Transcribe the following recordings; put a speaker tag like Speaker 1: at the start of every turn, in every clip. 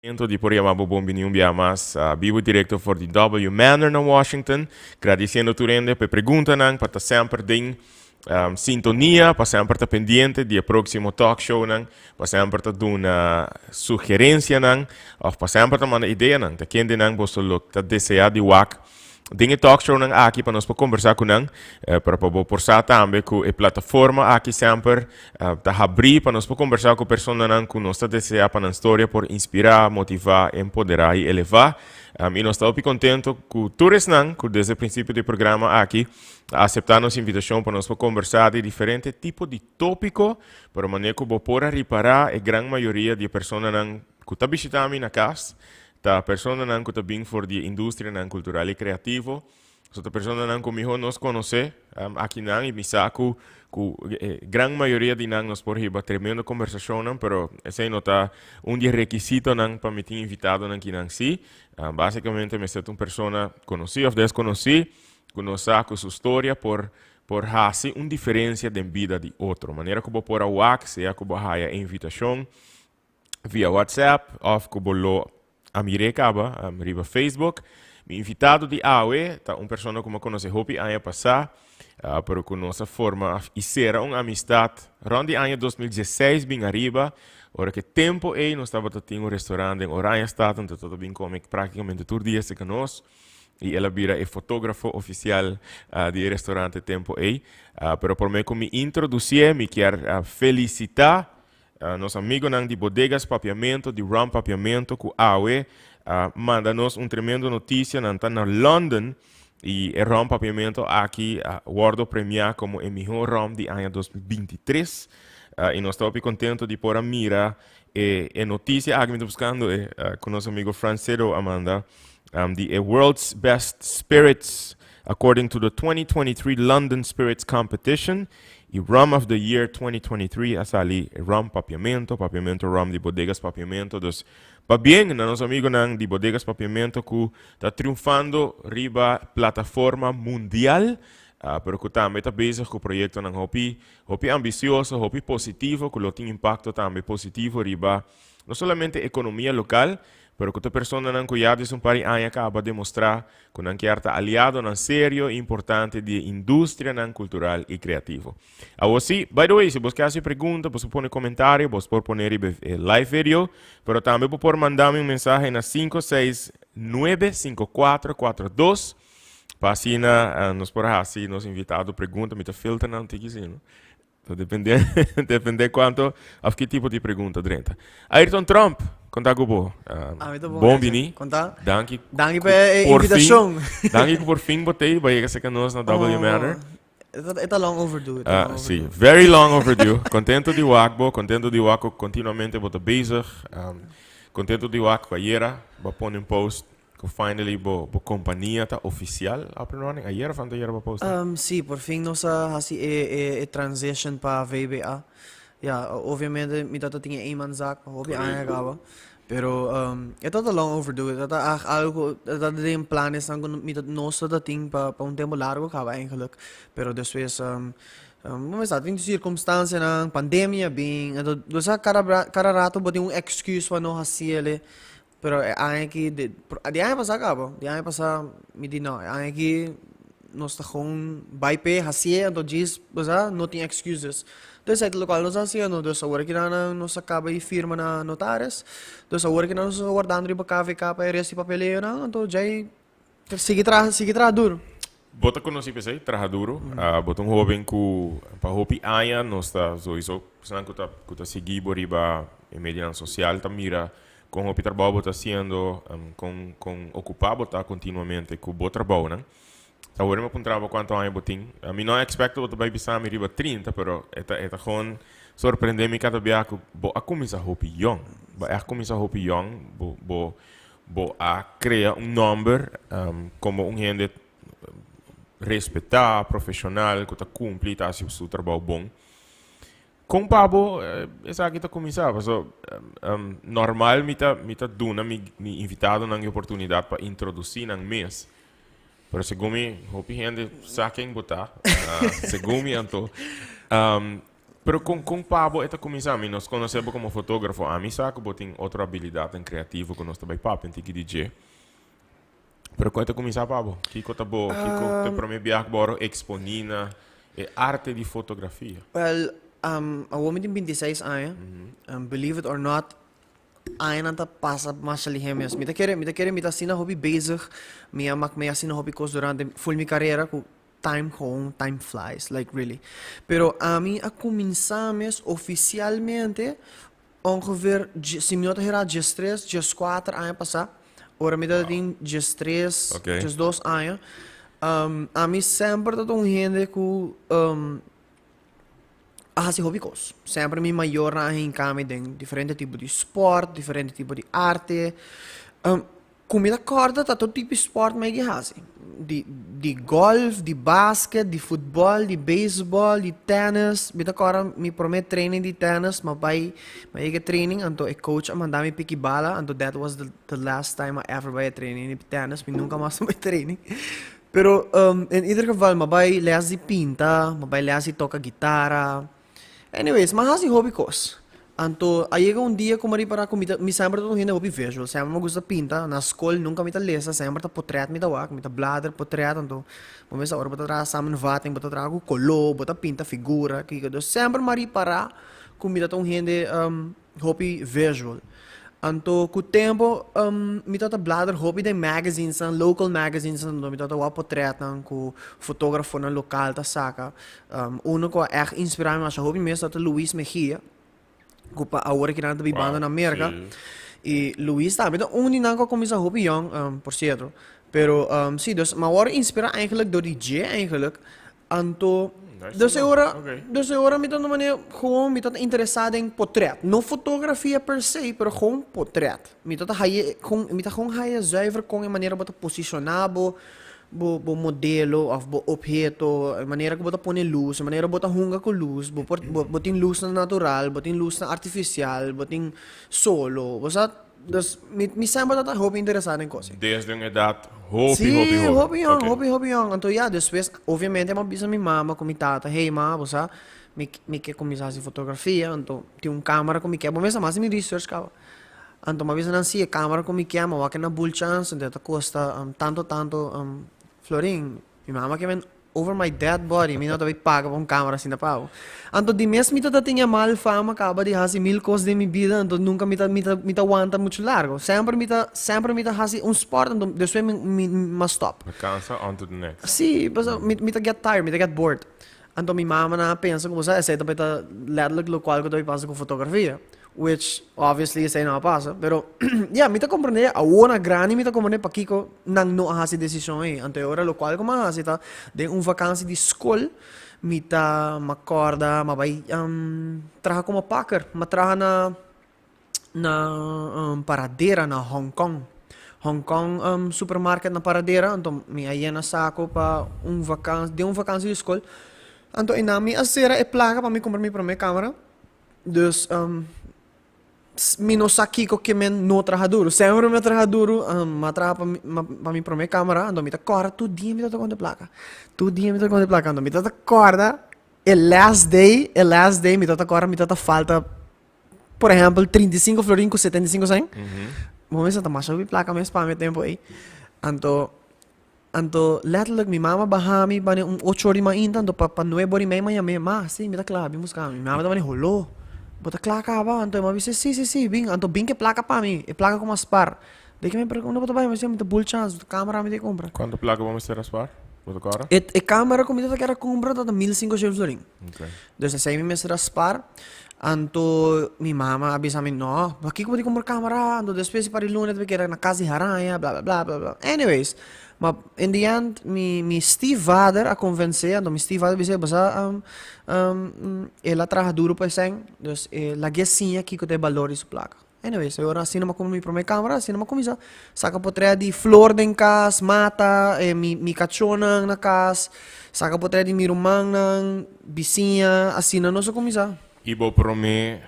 Speaker 1: Contento di por yama bo bon bini un bia mas bibo directo for di W Manor na Washington. Gradiciendo tur hende pa e preguntanan, pa ta semper den sintonia, pa semper ta pendiente di e proximo talk shownan, pa semper ta duna sugerencianan of pa semper ta manda ideanan. Ta kendenan boso lo ta desea di wak den e talk shownan aki pa nos por conversa cu nan, pero pa bo por sa tambe cu e plataforma aki semper ta habri pa nos por conversa cu personanan cu nos ta desea pa nan storia por inspira, motiva, empodera y eleva. Y nos ta hopi contento cu tur esnan cu desde principio di e programa aki a acepta nos invitacion pa nos por conversa di diferente tipo di topico, pero manera cu bo por a ripara e gran mayoria di e personanan cu ta bishita mi na cas Ta personanan ku ta bin for di e industrianan kultural i kreativo. So ta personanan ku mihó nos konosé akinan i mi sa ku ku e gran mayoria di nan nos por hiba tremendo kombersashonnan, pero esei no ta un di e rekisitonan pa mi tin invitadonan kinan sí. Básikamente mester ta un persona konosí òf deskonosí ku nos sa ku su storia por por hasi un diferensia den bida di otro. Manera ku bo por a wak, sea ku bo a haya e invitashon via WhatsApp of ku bo lo a mir'é kaba riba Facebook. Mi invitado di awe ta un persona ku mi a konosé hopi aña pasá, pero ku nos a forma i sera un amistat rònt di aña 2016 bin ariba, ora ku e tempu ei nos tabata tin un restorant den Oranjestad, anto ta bin kome práktikamente tur dia serka nos, i el a bira e fotógrafo ofisial di e restorant e tempu ei. Pero promé ku mi introdusié mi kier felisitá Nos amigonan di Bodegas Papiamento, di Rum Papiamento cu awe a manda nos un tremendo noticia. Nan ta na London y e Rum Papiamento aki a wordo premia como e mihor rum di aña 2023. Y nos ta hopi contento di por a mira e e noticia aki. Mi ta buscando e cu nos amigo Francedo a manda di e World's Best Spirits according to the 2023 London Spirits Competition. Y Rum of the Year 2023 a sali Rum Papiamento, Papiamento Rum di Bodegas Papiamento. Dus pabien na nos amigonan di Bodegas Papiamento cu ta triunfando riba plataforma mundial, pero cu tambe ta bezig cu proyectonan hopi, hopi ambicioso, hopi positivo, cu lo tin impacto tambe positivo riba no solamente economia local, Pero ku ta personanan ku ya des un par di aña kaba demostrá ku nan kier ta aliadonan serio i importante di e industrianan kultural i kreativo. Awor sí, by the way, si bos ke hasi pregunta, bos por pone komentario, bos por pone riba e live video, pero tambe bo por manda mi un mensahe na 5695442 pa asina nos por hasi nos invitado pregunta. Mi ta filter nan tiki sí, no? Ta depende, depende cuanto of ki tipo di pregunta drenta. Ayrton Tromp, conta cu bo.
Speaker 2: A mi ta bon,
Speaker 1: bon
Speaker 2: Edson.
Speaker 1: bini.
Speaker 2: Conta.
Speaker 1: Danki.
Speaker 2: Danki
Speaker 1: cu
Speaker 2: pa e
Speaker 1: por fin-
Speaker 2: invitacion.
Speaker 1: Danki cu por fin bo tei ba yega cerca nos na W Manor.
Speaker 2: Oh, e ta long overdue, e ta
Speaker 1: Ah,
Speaker 2: long
Speaker 1: sí,
Speaker 2: overdue.
Speaker 1: very long overdue. Contento di wak bo, contento di wak cu continuamente bo ta bezig. Contento di wak cu ayera bo a pone un post Cu finally bo bo compania ta oficial up and running? Ayer of anteayer bo posta?
Speaker 2: Sí, por fin nos a haci e e e transition pa VBA. Ya, obviamente mi tata tin e eenmanszaak pa hopi aña caba, pero e tata long overdue, e tata ag algo cu e tata den planesnan cu mi nos tata tin pa pa un tempo largo caba eigenlijk, pero despues bo mester sa tin circumstancianan, pandemia bin, enton bo sa cada cada rato bo tin un excuse pa no haciele. Pero e aña aki, di di aña pasá kaba, di aña pasá mi di no, e aña aki nos ta gewoon bai p'e, hasié, anto djis, bo sa, no tin excuses. Entonces esei ta lokual nos a hasiendo, dus awor aki nan nos a kaba di firma na notaris, dus awor aki nan nos ta wardando riba KVK pa e rest di papeleonan, anto djei sigui traha, sigui traha duro.
Speaker 1: Bo ta konosí p'esei, traha duro. Bo ta un hóben ku pa hopi aña nos ta souiso, esnan ku ta ku ta sigui bo riba e medianan sosial ta mira kon hopi trabou bo ta hasiendo, kon kon okupá bo ta kontinuamente ku bo trabounan. Ta wòrdu mi a puntra bo kuantu aña bo tin. Mi no a expect ku bo ta bai bisa mi riba 30, pero e ta e ta gewoon sorprendé mi kada bia ku bo a kuminsá hopi yòn. Bo a kuminsá hopi yòn, bo bo Bo a crea un nomber como un hende respetá, profesional, cu ta cumpli y ta haci su trabao bon. Con pa bo esaki ta cuminsa? Paso normal mi ta mi ta duna mi mi invitadonan e oportunidad pa introduci nan mes. Pero segun mi hopi hende sa ken bo ta. Segun mi anto. Pero con con pa bo e ta cuminsa? Mi nos conoce bo como fotografo. Ami sa cu bo tin otro habilidadnan creativo cu nos ta bay papia un tiki di dje. Pero con e ta cuminsa pa bo? Kico ta bo, kico ta e prome biaha cu bo a worde exponi na e arte di fotografia?
Speaker 2: Well, awor mi tin bintiseis aña. Believe it or not, añanan ta pasa masha lihé mes. Mi ta kere, mi ta kere mi ta asina hopi bezig, mi a mak mi asina hopi kos durante ful mi karera ku time gewoon, time flies, like really. Pero ami a kuminsá mes ofisialmente ongeveer, si mi no ta hera, diestres, dieskuater aña pasá. Ora mi tabatin diestres, diesdos aña. Ami semper tabata un hende ku a hasi hopi kos. Semper mi mayornan a hinka mi den diferente tipo di sport, diferente tipo di arte. Ku mi ta kòrda ta tur tipo di sport mi a yega hasi. Di di gòlf, di basket, di futbòl, di beisbòl, di tènis. Mi ta kòrda mi promé training di tènis, mi a bai, mi a yega e training anto e coach a manda mi piki bala, anto that was the the last time I ever bai e training di tènis. Mi nunka mas a bai training. Pero en ieder geval mi a bai lès di pinta, mi a bai lès di toka gitara. Anyways, mi a hasi hopi kos. Anto a yega un dia ku mi a ripará ku mi ta, mi semper ta un hende hopi visual, semper mi gusta pinta. Na skol nunka mi ta lesa, semper ta potrèt mi ta wak, mi ta blader potrèt. Anto bo mester ora bo ta traha samenvatting, bo ta traha ku koló, bo ta pinta figura, kiko. Dus semper mi a ripará ku mi ta un hende hopi visual. Anto ku tempo mi tabata blader hopi den magazinesnan, local magazinesnan, anto mi tabata wak potrètnan ku fotógrafonan lokal ta saka. Uno ku a ègt inspirá mi masha hopi mes tabata Luis Mejia, ku pa awor aki nan ta bibando na Merka. I Luis tambe ta un di nan ku a kuminsá hopi yòn, por sierto. Pero si, dus mi a wòrdu inspirá eigenlijk dor di dje eigenlijk. Anto, dus e ora, dus e ora mi ta na manera, gewoon mi ta interesá den potret. No fotografia per se, pero gewoon potret. Mi ta ta haye, gewoon, mi ta gewoon haye zuiver kon e manera bo ta posishoná bo, bo, bo modelo òf bo opheto, e manera ku bo ta pone lus, e manera bo ta hunga ku lus, bo por, bo, bo tin lusnan natural, bo tin lusnan artifisial, bo tin solo, bo sa. Dus mi, mi semper ta hopi interesá den kos.
Speaker 1: Desde un edat hopi, sí, hopi
Speaker 2: hoben. hopi yong, okay. hopi, hopi yong. Anto ya, despues, obviamente, mi a bisa mi mama ku mi tata, hey ma, bo sa, mi, mi ke kuminsá hasi fotografia, anto tin un kamera ku mi ke. Bo mester mas mi research kaba. Anto mi a bisa nan, si, e kamera ku mi ke, mi a wak na Bulchans, anto e ta kosta um, tanto, tanto um, florin. Mi mama ke men over my dead body, mi no ta bay paga pa un camera asina pa bo. Anto di mes mi ta ta tin e mal fama caba di haci mil cos den mi bida, anto nunca mi ta mi ta mi ta wanta mucho largo. Semper mi ta semper mi ta haci un sport anto despues mi mi mi a stop.
Speaker 1: Mi cansa on to the next.
Speaker 2: Si, pasobra mi mi ta get tired, mi ta get bored. Anto mi mama nan a pensa como sa esey ta bay ta letterlijk locual cu ta bay pasa cu fotografia. Which obviously esei no a pasa, pero ya, mi ta comprende, awor na grandi mi ta comprende pakiko nan no a hasi decision ei. Anto e ora locual cu mi a hasi ta den un vakantie di school mi ta, mi a corda, mi a bai traha como packer, mi a traha na na Paradera na Hong Kong. Hong Kong supermarket na Paradera, anto mi a yena saco pa un vakantie, den un vakantie di school. Anto einan mi a cera e placa pa mi cumpra mi prome camera. Dus mi no sa kiko ke men no traha duru. Semper mi a traha duru, mi a traha pa mi pa mi prome kamera, anto mi ta kòrda tur dia mi tabata konta plaka. Tur dia mi tabata konta plaka, anto mi tabata kòrda e last day, e last day mi tabata kòrda mi tabata falta por ehèmpel 35 florin ku 75 sèn. Bo mester ta masha hopi plaka mes pa mi e tempu ei. Anto Anto letterlijk mi mama baha mi bane un ocho or di mainta anto pa pa nuebe or y mei m'a yam'é, ma si mi ta kla bin buska mi. Mi mama ta bane holó bo ta kla kaba? Anto e mama bisa si si si bin anto bin ku e plaka pa mi e plaka ku m'a spar. De ke mi pero unda bo ta bai? Mi bisa mi ta bul chans kamera mi ta kumpra.
Speaker 1: Kuantu plaka bo mester a spar? Bo ta kòrda?
Speaker 2: E e kamera ku mi ta kere kumpra ta mil sinkoshent florin. Dus esei mi mester a spar. Anto mi mama a bisa mi, no, pakiko bo tin kumpra kamera? Anto despues di par di luna ta keda na kas di haraña, bla bla bla bla bla. Anyways, ma in the end mi mi stiefvader a konvensé, anto mi stiefvader a bisa, bo sa el a traha duru pa esei, dus e lag'é siña kiko ta e balor di su plaka. Anyways, e ora asina mi a kumpra mi prome kamera, asina mi a kuminsá saka potrèt di flor den kas, mata, e mi mi kachónan na kas, saka potrèt di mi rumannan, bisiña, asina nos a kuminsá.
Speaker 1: I bo prome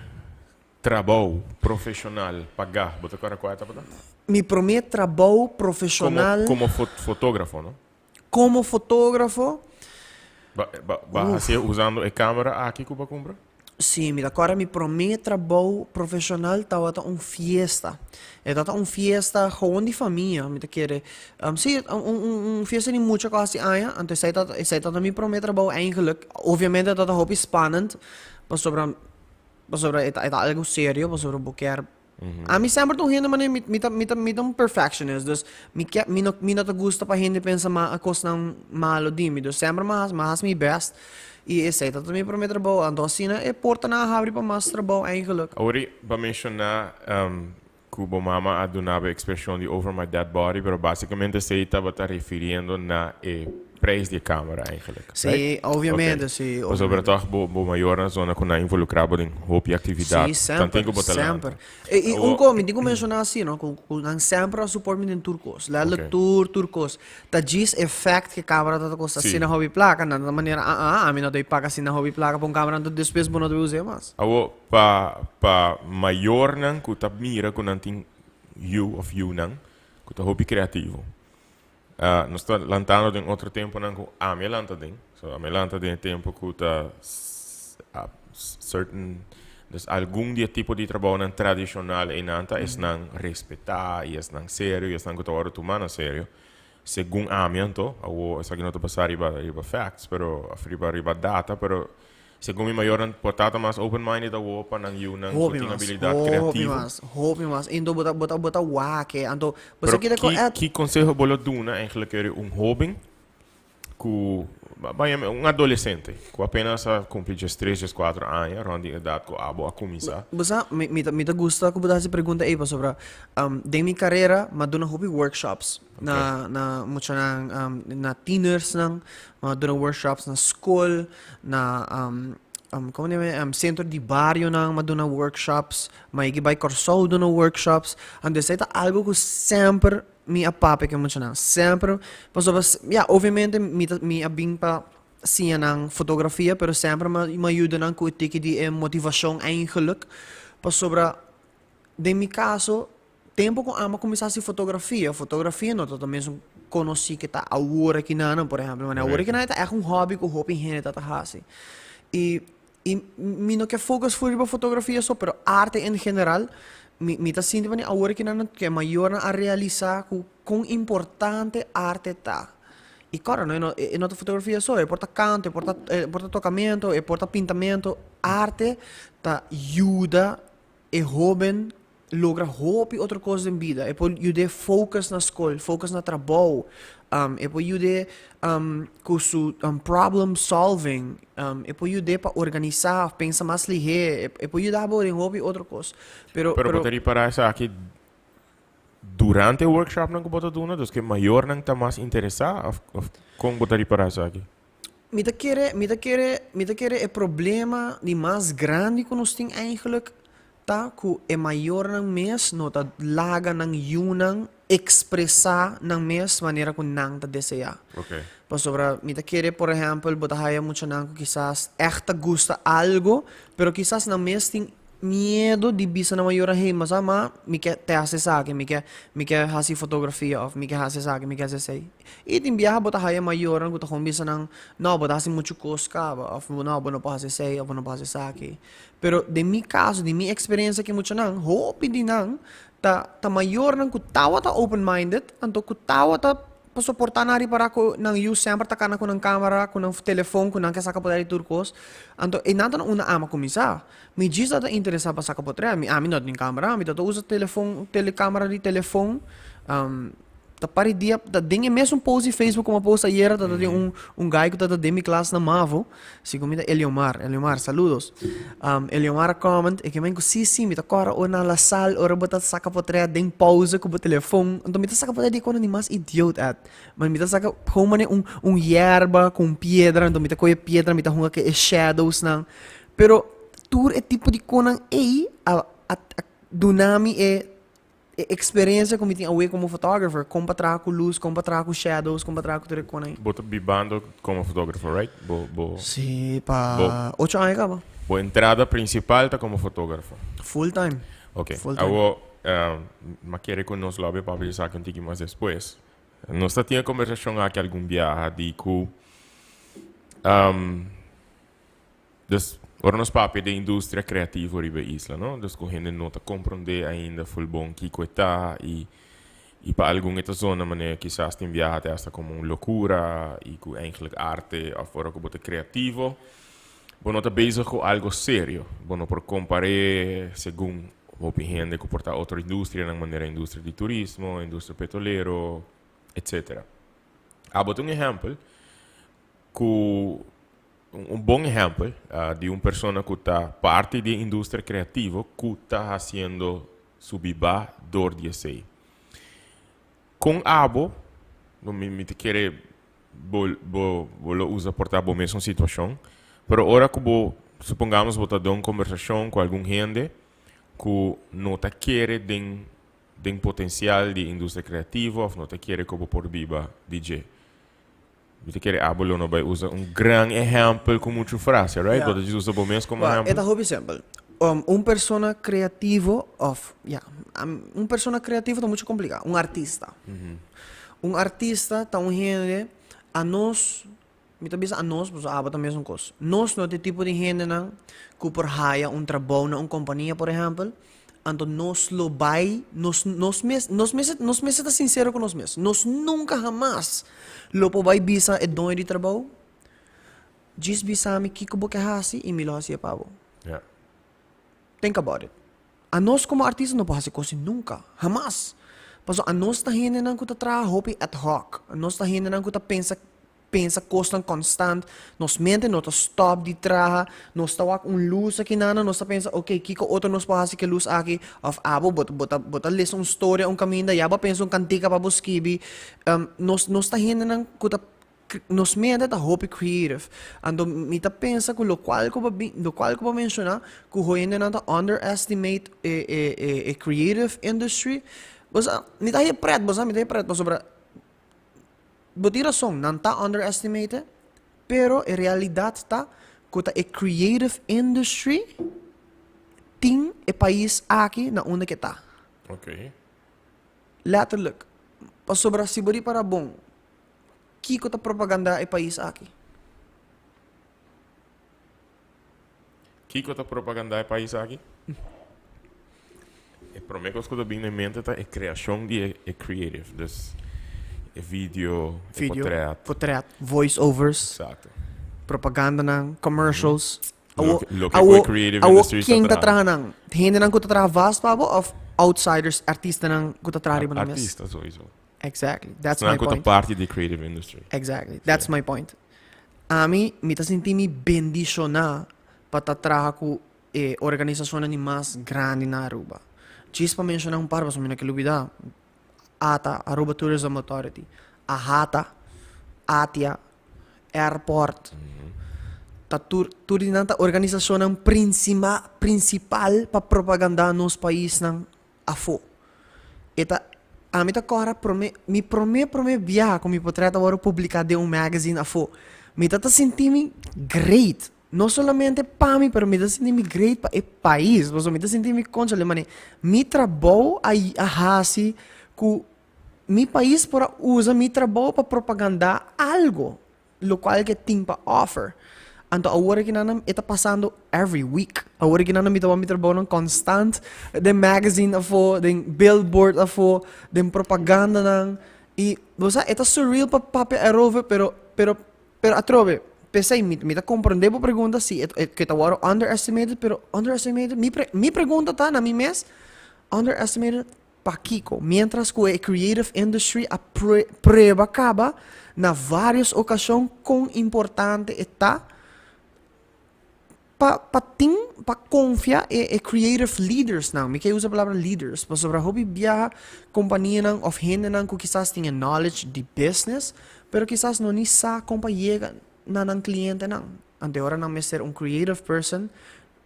Speaker 1: trabou profeshonal pagá, bo ta kòrda kua e tabata?
Speaker 2: Mi prome trabou profeshonal.
Speaker 1: Komo fotógrafo, no?
Speaker 2: Komo fotógrafo.
Speaker 1: Ba ba ba hasié usando e kamera aki ku bo a kumpra?
Speaker 2: Sí, mi ta kòrda mi promé trabou profeshonal tabata un fiesta. E tabata un fiesta gewoon di famia, mi ta kere. Sí, un fiesta di mucha ku hasi aña, anto esei tabata esei tabata mi promé trabou eigenlijk. Obviamente e tabata hopi spannend, pasobra pasobra e ta e ta algu serio, pasobra bo kier Ami semper ta un hende manera mi mi ta mi ta mi ta un perfectionist, dus mi ke mi no mi no ta gusta pa hende pensa ma kosnan malo di mi, dus semper mi a hasi mi a hasi mi best i esei ta mi prome trabou, anto asina e portanan a habri pa mas trabou eigenlijk.
Speaker 1: Awor i bo a menshoná ku bo mama a duna bo e ekspreshon di over my dead body, pero basikamente esei tabata refiriendo na e prijs di e camera eigenlijk, right?
Speaker 2: Sí, obviamente, sí,
Speaker 1: Pasobra
Speaker 2: obviamente.
Speaker 1: toch bo, bo mayornan zona cu nan involucra bo den hopi actividad.
Speaker 2: Sí, semper,
Speaker 1: Tanten cu bo ta lanta.
Speaker 2: semper. E, i un
Speaker 1: Awo,
Speaker 2: co, mi tin cu menciona así, no, cu, cu nan semper a support mi den tur cos. Letterlijk
Speaker 1: Ok.
Speaker 2: tur, tur cos. Ta djis e fact cu e camera ta ta costa
Speaker 1: Sí.
Speaker 2: asina hopi placa, nan ta manera, ah, ah, ami no ta paga asina hopi placa pa un camera, anto despues bo no ta us'e mas.
Speaker 1: Awo, pa, pa mayornan cu ta mira cu nan tin yu of yunan cu ta hopi creativo. Nos ta lantando den otro temponan ku ami a lanta den. So ami a lanta den e tempo ku ta certain, dus algun di e tipo di trabounan tradishonal einan ta esnan respetá i esnan serio i esnan ku ta wòrdu tumá na serio. Segun ami anto, awor esaki no ta basá riba riba facts pero òf riba riba data pero Segun mi mayornan por ta ta mas open minded awor pa nan yunan ku
Speaker 2: Hopi
Speaker 1: tin
Speaker 2: mas,
Speaker 1: abilidat
Speaker 2: hopi
Speaker 1: kreativo.
Speaker 2: mas, hopi mas. Anto bo ta bo ta bo ta wak e. Anto bo sa
Speaker 1: Pero
Speaker 2: keda ku
Speaker 1: ki
Speaker 2: et.
Speaker 1: ki konseho bo lo duna eigenlijk eri un hoben ku ba yama un adolesente ku apenas a kumpli diestres, dieskuater aña rond di edat ku abo a kuminsá?
Speaker 2: Bo sa mi mi ta mi ta gusta ku bo ta hasi pregunta ei pasobra den mi karera mi a duna hopi workshops na na muchanan na tienersnan, mi a duna workshops na skol. Na como ta yama centro di barionan m'a duna workshops, m'a yega bai Kòrsou duna workshops, anto esei ta algo ku semper mi a papia ku e muchanan, semper pasobra ya obviamente mi ta mi a bin pa siña nan fotografia pero semper m'a yuda nan ku e tiki di e motivashon eigenlijk pasobra den mi kaso Tempo ku amo a kuminsá hasi fotografia, fotografia no ta mesun konosí ke ta awor aki nan, por ehèmpel. Manera awor aki nan e ta ègt un hòbi ku hopi hende ta ta hasi. I i mi no ke focus full riba fotografia so, pero arte en general, mi mi ta sinti manera awor aki nan ke mayornan a realisá ku kon importante arte ta. I kòrda no, e no e no ta fotografia so, e por ta kanto, e por ta e por ta tokamentu, e por ta pintamentu. Arte ta yuda e hóben logra hopi otro kos den bida. E por yud'é focus na skol, focus na trabou. E por yud'é ku su problem solving. E por yud'é pa organisá òf pensa mas lihé. E por yuda bo den hopi otro kos. Pero,
Speaker 1: Pero bo ta ripará esaki durante e workshopnan ku bo ta duna? Dus ku e mayornan ta mas interesá òf òf kon bo ta ripará esaki?
Speaker 2: Mi ta kere, mi ta kere, mi ta kere e problema di mas grandi ku nos tin eigenlijk ta ku e mayornan mes no ta laga nan yunan ekspresá nan mes manera ku nan ta deseá. Pasobra mi ta kere, por ehèmpel, bo ta haya muchanan ku kisas ègt ta gusta algo, pero kisas nan mes tin miedo di bisa nan mayornan, hey, ma sa ma mi ke test esaki, mi ke mi ke hasi fotografia of mi ke hasi esaki, mi ke hasi esei. I tin biaha bo ta haya mayornan ku ta gewoon bisa nan, no, bo ta hasi muchu kos kaba, of no, bo no por hasi esei, of bo no por hasi esaki. Pero den mi kaso, den mi eksperensia ku e muchanan, hopi di nan ta ta mayornan ku tabata open minded, anto ku tabata pa soportá nan ripará ku nan yu semper ta kana ku nan kamera, ku nan telefon, ku nan ke saka poder di tur kos. Anto e nan ta na unda ama kuminsá. Mi djis ta ta interesá pa saka potrèt. Mi ami no tin kamera, mi ta ta usa telefon, tele kamera di telefon. Ta par di dia, ta den e mesun post di Facebook ku mi a post ayera, ta ta tin un un guy ku ta ta den mi klas na Mavo, si ku mi ta Eliomar, Eliomar, saludos. Eliomar a comment, e ke men ku si si, mi ta kòrda ora na La Salle, ora bo ta saka potrèt den pauze ku bo telefon. Anto mi ta saka potrèt di e kos di mas idiot at. Ma mi ta saka gewoon manera un un yerba ku un piedra, anto mi ta kohe e piedra, mi ta hunga ku e shadowsnan. Pero tur e tipo di konan ei a a a duna mi e e experiencia ku mi tin awe komo photographer, kon pa traha ku luz, kon pa traha ku shadows, kon pa traha ku tur e konan ei.
Speaker 1: Bo ta bibando komo photographer, right? Bo, bo.
Speaker 2: Sí, pa ocho aña kaba.
Speaker 1: Bo entrada principal ta komo fotografo?
Speaker 2: Full time.
Speaker 1: Ok.
Speaker 2: Full time.
Speaker 1: Awo, mi a kere ku nos lo a papia di esaki un tiki mas despues. Nos ta tin e kombersashon aki algun biaha di ku, Dus. Ora nos papia di industria creativo riba e isla, no? Dus cu hende no ta comprende ainda full bon kico e ta y y pa algun e ta zona manera kisas tin biaha te hasta como un locura y cu eigenlijk arte of ora cu bo ta creativo bo no ta bezig cu algo serio. Bo no por compare segun hopi hende cu por ta otro industrianan manera industria di turismo, industria petrolero, etcetera. Abo ta un ehempel cu Un bon ehèmpel di un persona ku ta parti di e industria kreativo ku ta hasiendo su bibá dor di esei. Kon abo, bo mi mi ta kere bo bo bo lo usa por ta bo mesun situashon, pero ora ku bo supongamos bo ta den un kombersashon ku algun hende ku no ta kere den den potensial di e industria kreativo òf no ta kere ku bo por biba di dje. Mi ta kere abo lo no bai usa un gran ehèmpel ku muchu frase, right? Bo ta djis usa bo mes komo ehèmpel.
Speaker 2: E ta hopi simpel. Un persona kreativo òf, ya, un persona kreativo ta muchu kompliká. Un artista. Un artista ta un hende, anos, mi ta bisa anos pasobra abo ta mesun kos. Nos no ta e tipo di hendenan ku por haya un trabou na un kompania, por ehèmpel, Anto nos lo bai, nos, nos mes, nos mester, nos mester ta sincero cu nos mes. Nos nunca hamas lo por bai bisa e doño di trabou, djis bisa mi kico bo ke haci y mi lo haci'e pa bo.
Speaker 1: Ja.
Speaker 2: Think about it. Anos como artista no por haci cos nunca, hamas. Pasobra anos ta hendenan cu ta traha hopi ad hoc. Anos ta hendenan cu ta pensa Pensa kosnan konstant, nos mente no ta stòp di traha, nos ta wak un lus aki nana, nos ta pensa ok kiko otro nos por hasi ku e lus aki, òf abo bo bo ta bo ta lesa un storia un kaminda ya bo a pensa un kantika pa bo skibi, nos nos ta hendenan ku ta nos mente ta hopi creative, anto mi ta pensa ku lokual ku bo bin lokual ku bo menshoná ku hoendenan ta underestimate e e e e creative industry, bo sa mi ta haña prèt bo sa mi ta haña prèt pasobra. Bo tin rason, nan ta underestimate, pero e realidat ta ku ta e creative industry tin e pais aki na unda ke ta.
Speaker 1: Ok.
Speaker 2: Letterlijk. Pasobra si bo ripara bon, kiko ta propaganda e pais aki?
Speaker 1: Kiko ta propagandá e pais aki? E promé kos ku ta bin na mente ta e kreashon di e creative. Dus e video, e
Speaker 2: Video,
Speaker 1: potret.
Speaker 2: potret, voice overs,
Speaker 1: Exacto.
Speaker 2: propagandanan, commercials. Awo,
Speaker 1: Loke, loke ku
Speaker 2: awo,
Speaker 1: e creative
Speaker 2: awo
Speaker 1: industry ta
Speaker 2: ken ta
Speaker 1: traha.
Speaker 2: traha nan? Hendenan ku ta traha vast pa bo òf outsiders, artistanan ku ta traha riba nan mes?
Speaker 1: Artista sowieso.
Speaker 2: Exactly, that's
Speaker 1: Esnan
Speaker 2: my
Speaker 1: ku ta
Speaker 2: point.
Speaker 1: parti di e creative industry.
Speaker 2: Exactly, that's my point. Ami, mi ta sinti mi bendishoná pa ta traha ku e organisashonnan di mas grandi na Aruba. Djis pa menshoná un par pasobra mi no ke lubidá, ata, Aruba Tourism Authority, AHATA, ATIA, Airport, ta tur tur di nan ta organisashonnan prinsima prinsipal pa propagandá nos paisnan afó. E ta, ami ta kòrda promé, mi promé promé biaha ku mi potrèt a wòrdu publiká den un magazine afó. Mi ta ta sinti mi great. No solamente pa mi, pero mi ta sinti mi great pa e pais. Pasobra mi ta sinti mi kónchale manera mi trabou a a hasi ku mi pais por a usa mi trabou pa propagandá algo. Locual ke tin pa offer. Anto awor aki nan e ta pasando every week. Awor aki nan mi ta wak mi trabounan constant den magazine afo, den billboard afo, den propagandanan. Y bo sa e ta surreal pa papia erover pero pero pero atrobe p'esei mi mi ta comprende bo pregunta si e ke ta wòrdu underestimated pero underestimated mi pre mi pregunta ta na mi mes underestimated Pakiko? Miéntras ku e creative industry a prueba kaba na vários okashon kon importante e ta pa pa tin pa konfia e e creative leadersnan. Mi ke usa e palabra leaders pasobra hopi biaha kompanianan òf hendenan ku kisas tin e knowledge di business pero kisas no ni sa kon pa yega na nan klientenan. Anto e ora nan mester un creative person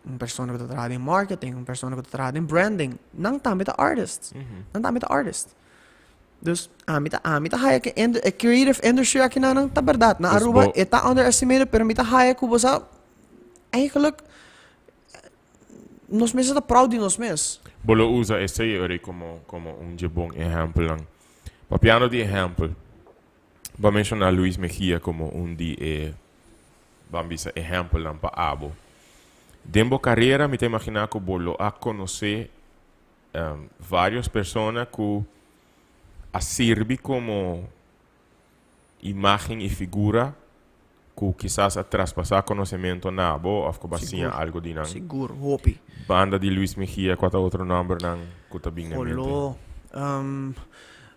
Speaker 2: Un persona ku ta traha den marketing, un persona ku ta traha den branding, nan tambe ta artists. Nan tambe ta artists. Dus ami ta ami ta haya ku e creative industry aki nan nan ta bèrdat. Na
Speaker 1: Dus
Speaker 2: Aruba
Speaker 1: bo
Speaker 2: e ta underestimated, pero mi ta haya ku bo sa eigenlijk nos mester ta proud di nos mes.
Speaker 1: Bo lo usa esei ora komo komo un dje bon ehèmpelnan. Papiando di ehèmpel, bo a menshoná Luis Mejia komo un di e, ban bisa, ehèmpelnan pa abo. Den bo carera mi ta imagina cu bo lo a conoce varios persona cu a sirbi como imagen y figura cu kisas a traspasa conocemento na bo of cu bo a siña algo di nan.
Speaker 2: Sigur, hopi.
Speaker 1: Banda di Luis Mejia, cua ta otro nombernan cu ta bin na mente?
Speaker 2: Holo,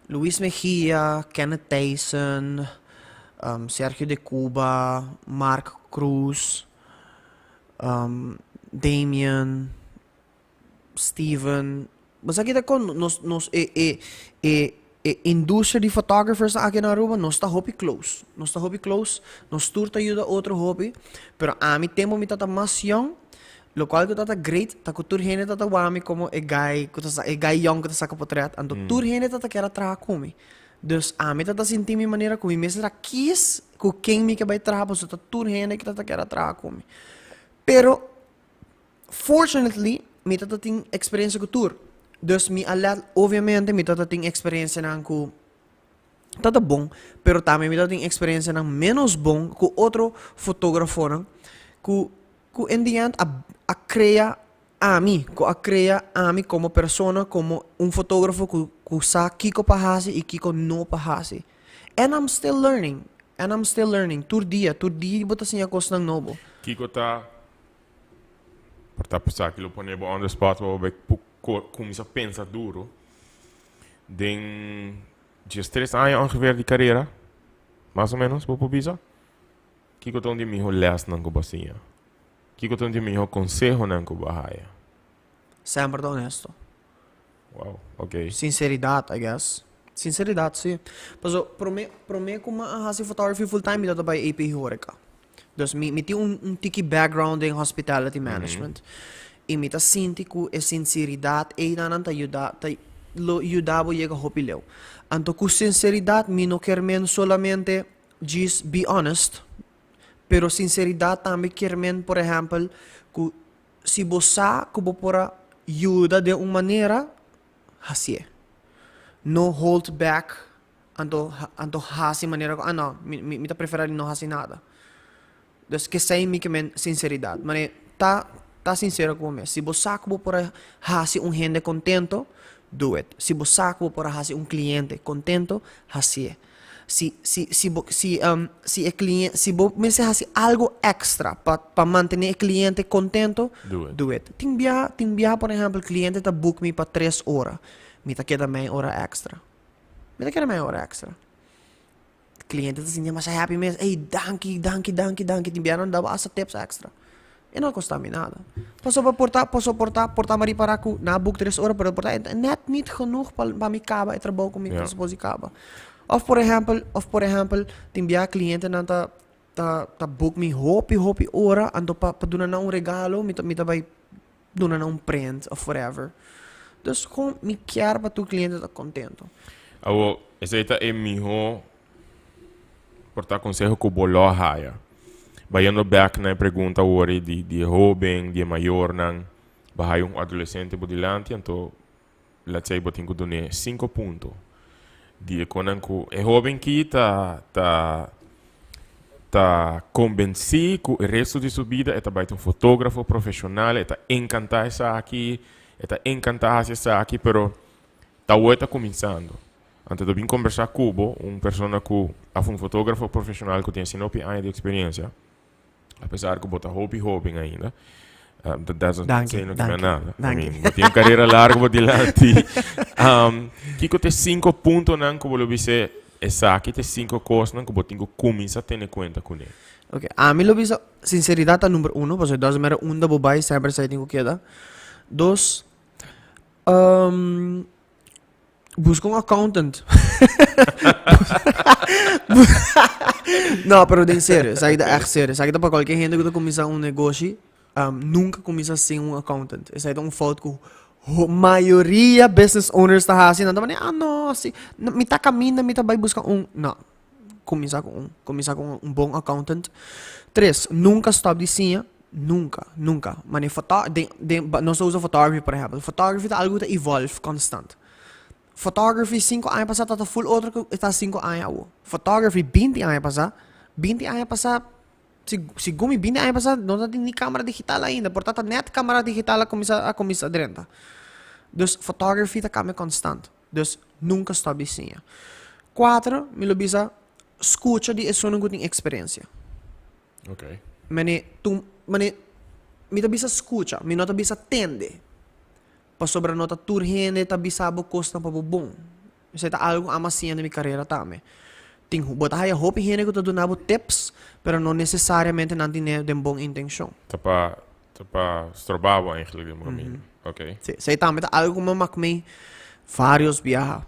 Speaker 2: Luis Mejia, Kenneth Thijssen, Sergio de Cuba, Mark Cruz, Damian, Steven, bo sa kita kon nos nos e e e e industria di photographers aki na Aruba nos ta hopi close, nos ta hopi close, nos tur ta yuda otro hopi, pero ami tempo mi tata mas young, locual cu tata great ta cu tur hende tata wak mi como e guy cu ta sa e guy young cu ta saca potret, anto tur hende tata kier a traha cu mi, dus ami tata sinti mi manera cu mi mester a kies cu ken mi ke bay traha pasobra ta tur hende cu tata kier a traha cu mi, pero. Fortunately, mi tata tin experiencia cu tur. Dus mi a let, obviamente mi tata tin experiencianan cu tata bon, pero tambe mi tata tin experiencianan menos bon cu otro fotografonan cu cu in the end a a crea ami, cu a crea ami como persona, como un fotografo cu cu sa kico pa haci y kico no pa haci. And I'm still learning, and I'm still learning. Tur dia, tur dia bo ta siña cosnan nobo.
Speaker 1: Kico ta Por ta esaki lo pone bo on the spot pa bo bai cuminsa pensa duro. Den diestres aña ongeveer di carera, mas o menos bo por bisa, kico ta un di e miho lesnan cu bo a siña? Kico ta un di e miho consehonan cu bo a haya?
Speaker 2: Semper ta honesto.
Speaker 1: Wow, ok.
Speaker 2: Sinceridad, I guess. Sinceridad, si. Paso, prome, prome cu mi a haci photography full time, mi tabata bay AP Horeca. Dus mi, mi tin un, un tiki background den hospitality management. Y mi ta sinti cu e sinceridad eynan ta yuda, ta lo yuda bo yega hopi leu. Anto cu sinceridad mi no kier men solamente djis be honest, pero sinceridad tambe kier men, por ehempel, cu Si bo sa ku bo por a yuda den un manera, hasié. No hold back anto anto hasi manera ku ah no, mi mi ta preferá di no hasi nada. Dus kesei mi ke men sinseridat. Manera ta ta sinsero ku bo mes. Si bo sa ku bo por a hasi un hende kontento, do it. Si bo sa ku bo por a hasi un kliente kontento, hasié. Si si si bo si si e clien si bo mester hasi algo extra pa pa mantene e cliente contento,
Speaker 1: Do it.
Speaker 2: do it. Tin biaha tin biaha por ehempel cliente ta book mi pa tres ora, mi ta keda mei ora extra. Mi ta keda mei ora extra. Cliente ta sinti masha happy mes, ey danki danki danki danki, tin biaha nan daba hasta tips extra. E no a kosta mi nada. Pasobra por ta pasobra por ta por ta mi a ripara ku nan a boek tres ora pero por ta e net niet genoeg pa pa mi kaba e trabou ku mi ta supos di kaba. Of por ehèmpel of por ehèmpel tin bia klientenan ta ta ta boek mi hopi hopi ora anto pa pa duna nan un regalo mi ta mi ta bai duna nan un prent of whatever. Dus kon mi kier pa tur kliente ta kontento.
Speaker 1: Awo esei ta e miho Por ta conseho cu bo lo haya. Bayendo bek na e pregunta awor di di e hoben, di e mayornan, bo haya un adolescente bo dilanti, anto let's say bo tin cu dun'e cinco punto di e conan cu e hoben ki ta ta ta convenci cu e resto di su bida e ta bay ta un fotografo profesional, e ta encanta esaki, e ta encanta haci esaki, pero ta awor e ta cuminsando. Anto ta bin kombersá ku bo, un persona ku òf un fotógrafo profeshonal ku tin asina hopi aña di eksperensia, apesar ku bo ta hopi hóben ainda, that doesn't
Speaker 2: Danki,
Speaker 1: say no ke men
Speaker 2: danki,
Speaker 1: nada. I
Speaker 2: danki.
Speaker 1: mean, bo tin un karera largu bo dilanti. Kiko ta e sinku puntonan ku bo lo bis'é esaki ta e sinku kosnan ku bo tin ku kuminsá tene kuenta kuné?
Speaker 2: Ok, ami lo bisa sinseridat ta number uno, pasobra it doesn't matter unda bo bai, semper esei tin ku keda. Dos, Busca un accountant. No, pero den serio, esaki ta echt serio. Esaki ta pa cualkier hende cu ta cuminsa un negoshi, um, nunca cuminsa sin un accountant. Esaki ta un fout cu ho- mayoria business owners ta haci. Nan ta manera, ah no, si, no, mi ta caminda, mi ta bay busca un. No, cuminsa cu un. Cuminsa cu un, un bon accountant. Tres, nunca stop di siña. Nunca, nunca. Mane foto, den, den, nos ta usa photography por ehempel. Photography ta algo ku ta evolve constant. Photography sinku aña pasá tabata full otro ku e ta sinku aña awo. Photography binti aña pasá, binti aña pasá Segun mi bini aña pasá no ta tin ni camera digital ainda, por ta ta net camera digital a cuminsa a cuminsa drenta. Dus photography ta cambia constant. Dus nunca stop di siña. Cuatro, mi lo bisa scucha di esunnan cu tin experiencia.
Speaker 1: Okay.
Speaker 2: Mane tu mane mi ta bisa scucha, mi no ta bisa tende. Pasobra no ta tur hende ta bisa bo cosnan pa bo bon. Esei ta algu ku amo hasiendo den mi karera tambe. Tin bo ta haya hopi hende ku ta duna bo tips, pero no nesesariamente nan tine den bon intenshon.
Speaker 1: Ta pa ta pa stroba bo eigenlijk den bo kaminda. Oké.
Speaker 2: Sí, esei tambe ta algu ku mi a mak mi varios biaha.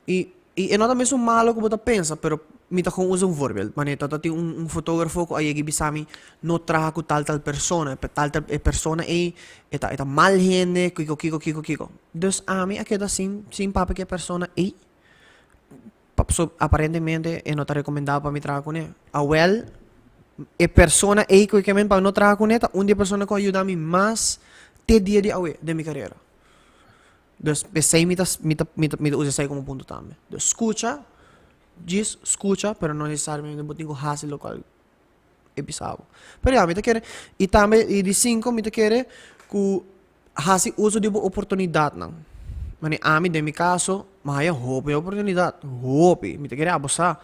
Speaker 2: I i e no ta mesun malo ku bo ta pensa, pero mi ta kon usa un voorbeeld. Manera ta ta tin un un fotografo ku a yega i bisa mi no traha ku tal tal persona, e tal tal e persona ei e ta e ta mal hende, kiko kiko kiko kiko. Dus ami a keda sin sin papia ku e persona ei, pasobra aparentemente e no ta rekomendabel pa mi traha kuné. Awel, e persona ei ku e ke men pa no traha kuné ta un di e persona ku a yuda mi mas te dia di awe den mi karera. Dus p'esei mi ta mi ta mi ta mi ta usa esei komo punto tambe. Dus skucha, djis skucha, pero no nesesariamente bo tin ku hasi lokual e bisa bo. Pero ya, mi ta kere, i tambe i di sinku mi ta kere ku hasi uso di bo oportunidatnan. Manera ami den mi kaso, mi haya hopi oportunidat, hopi, mi ta kere abo sa.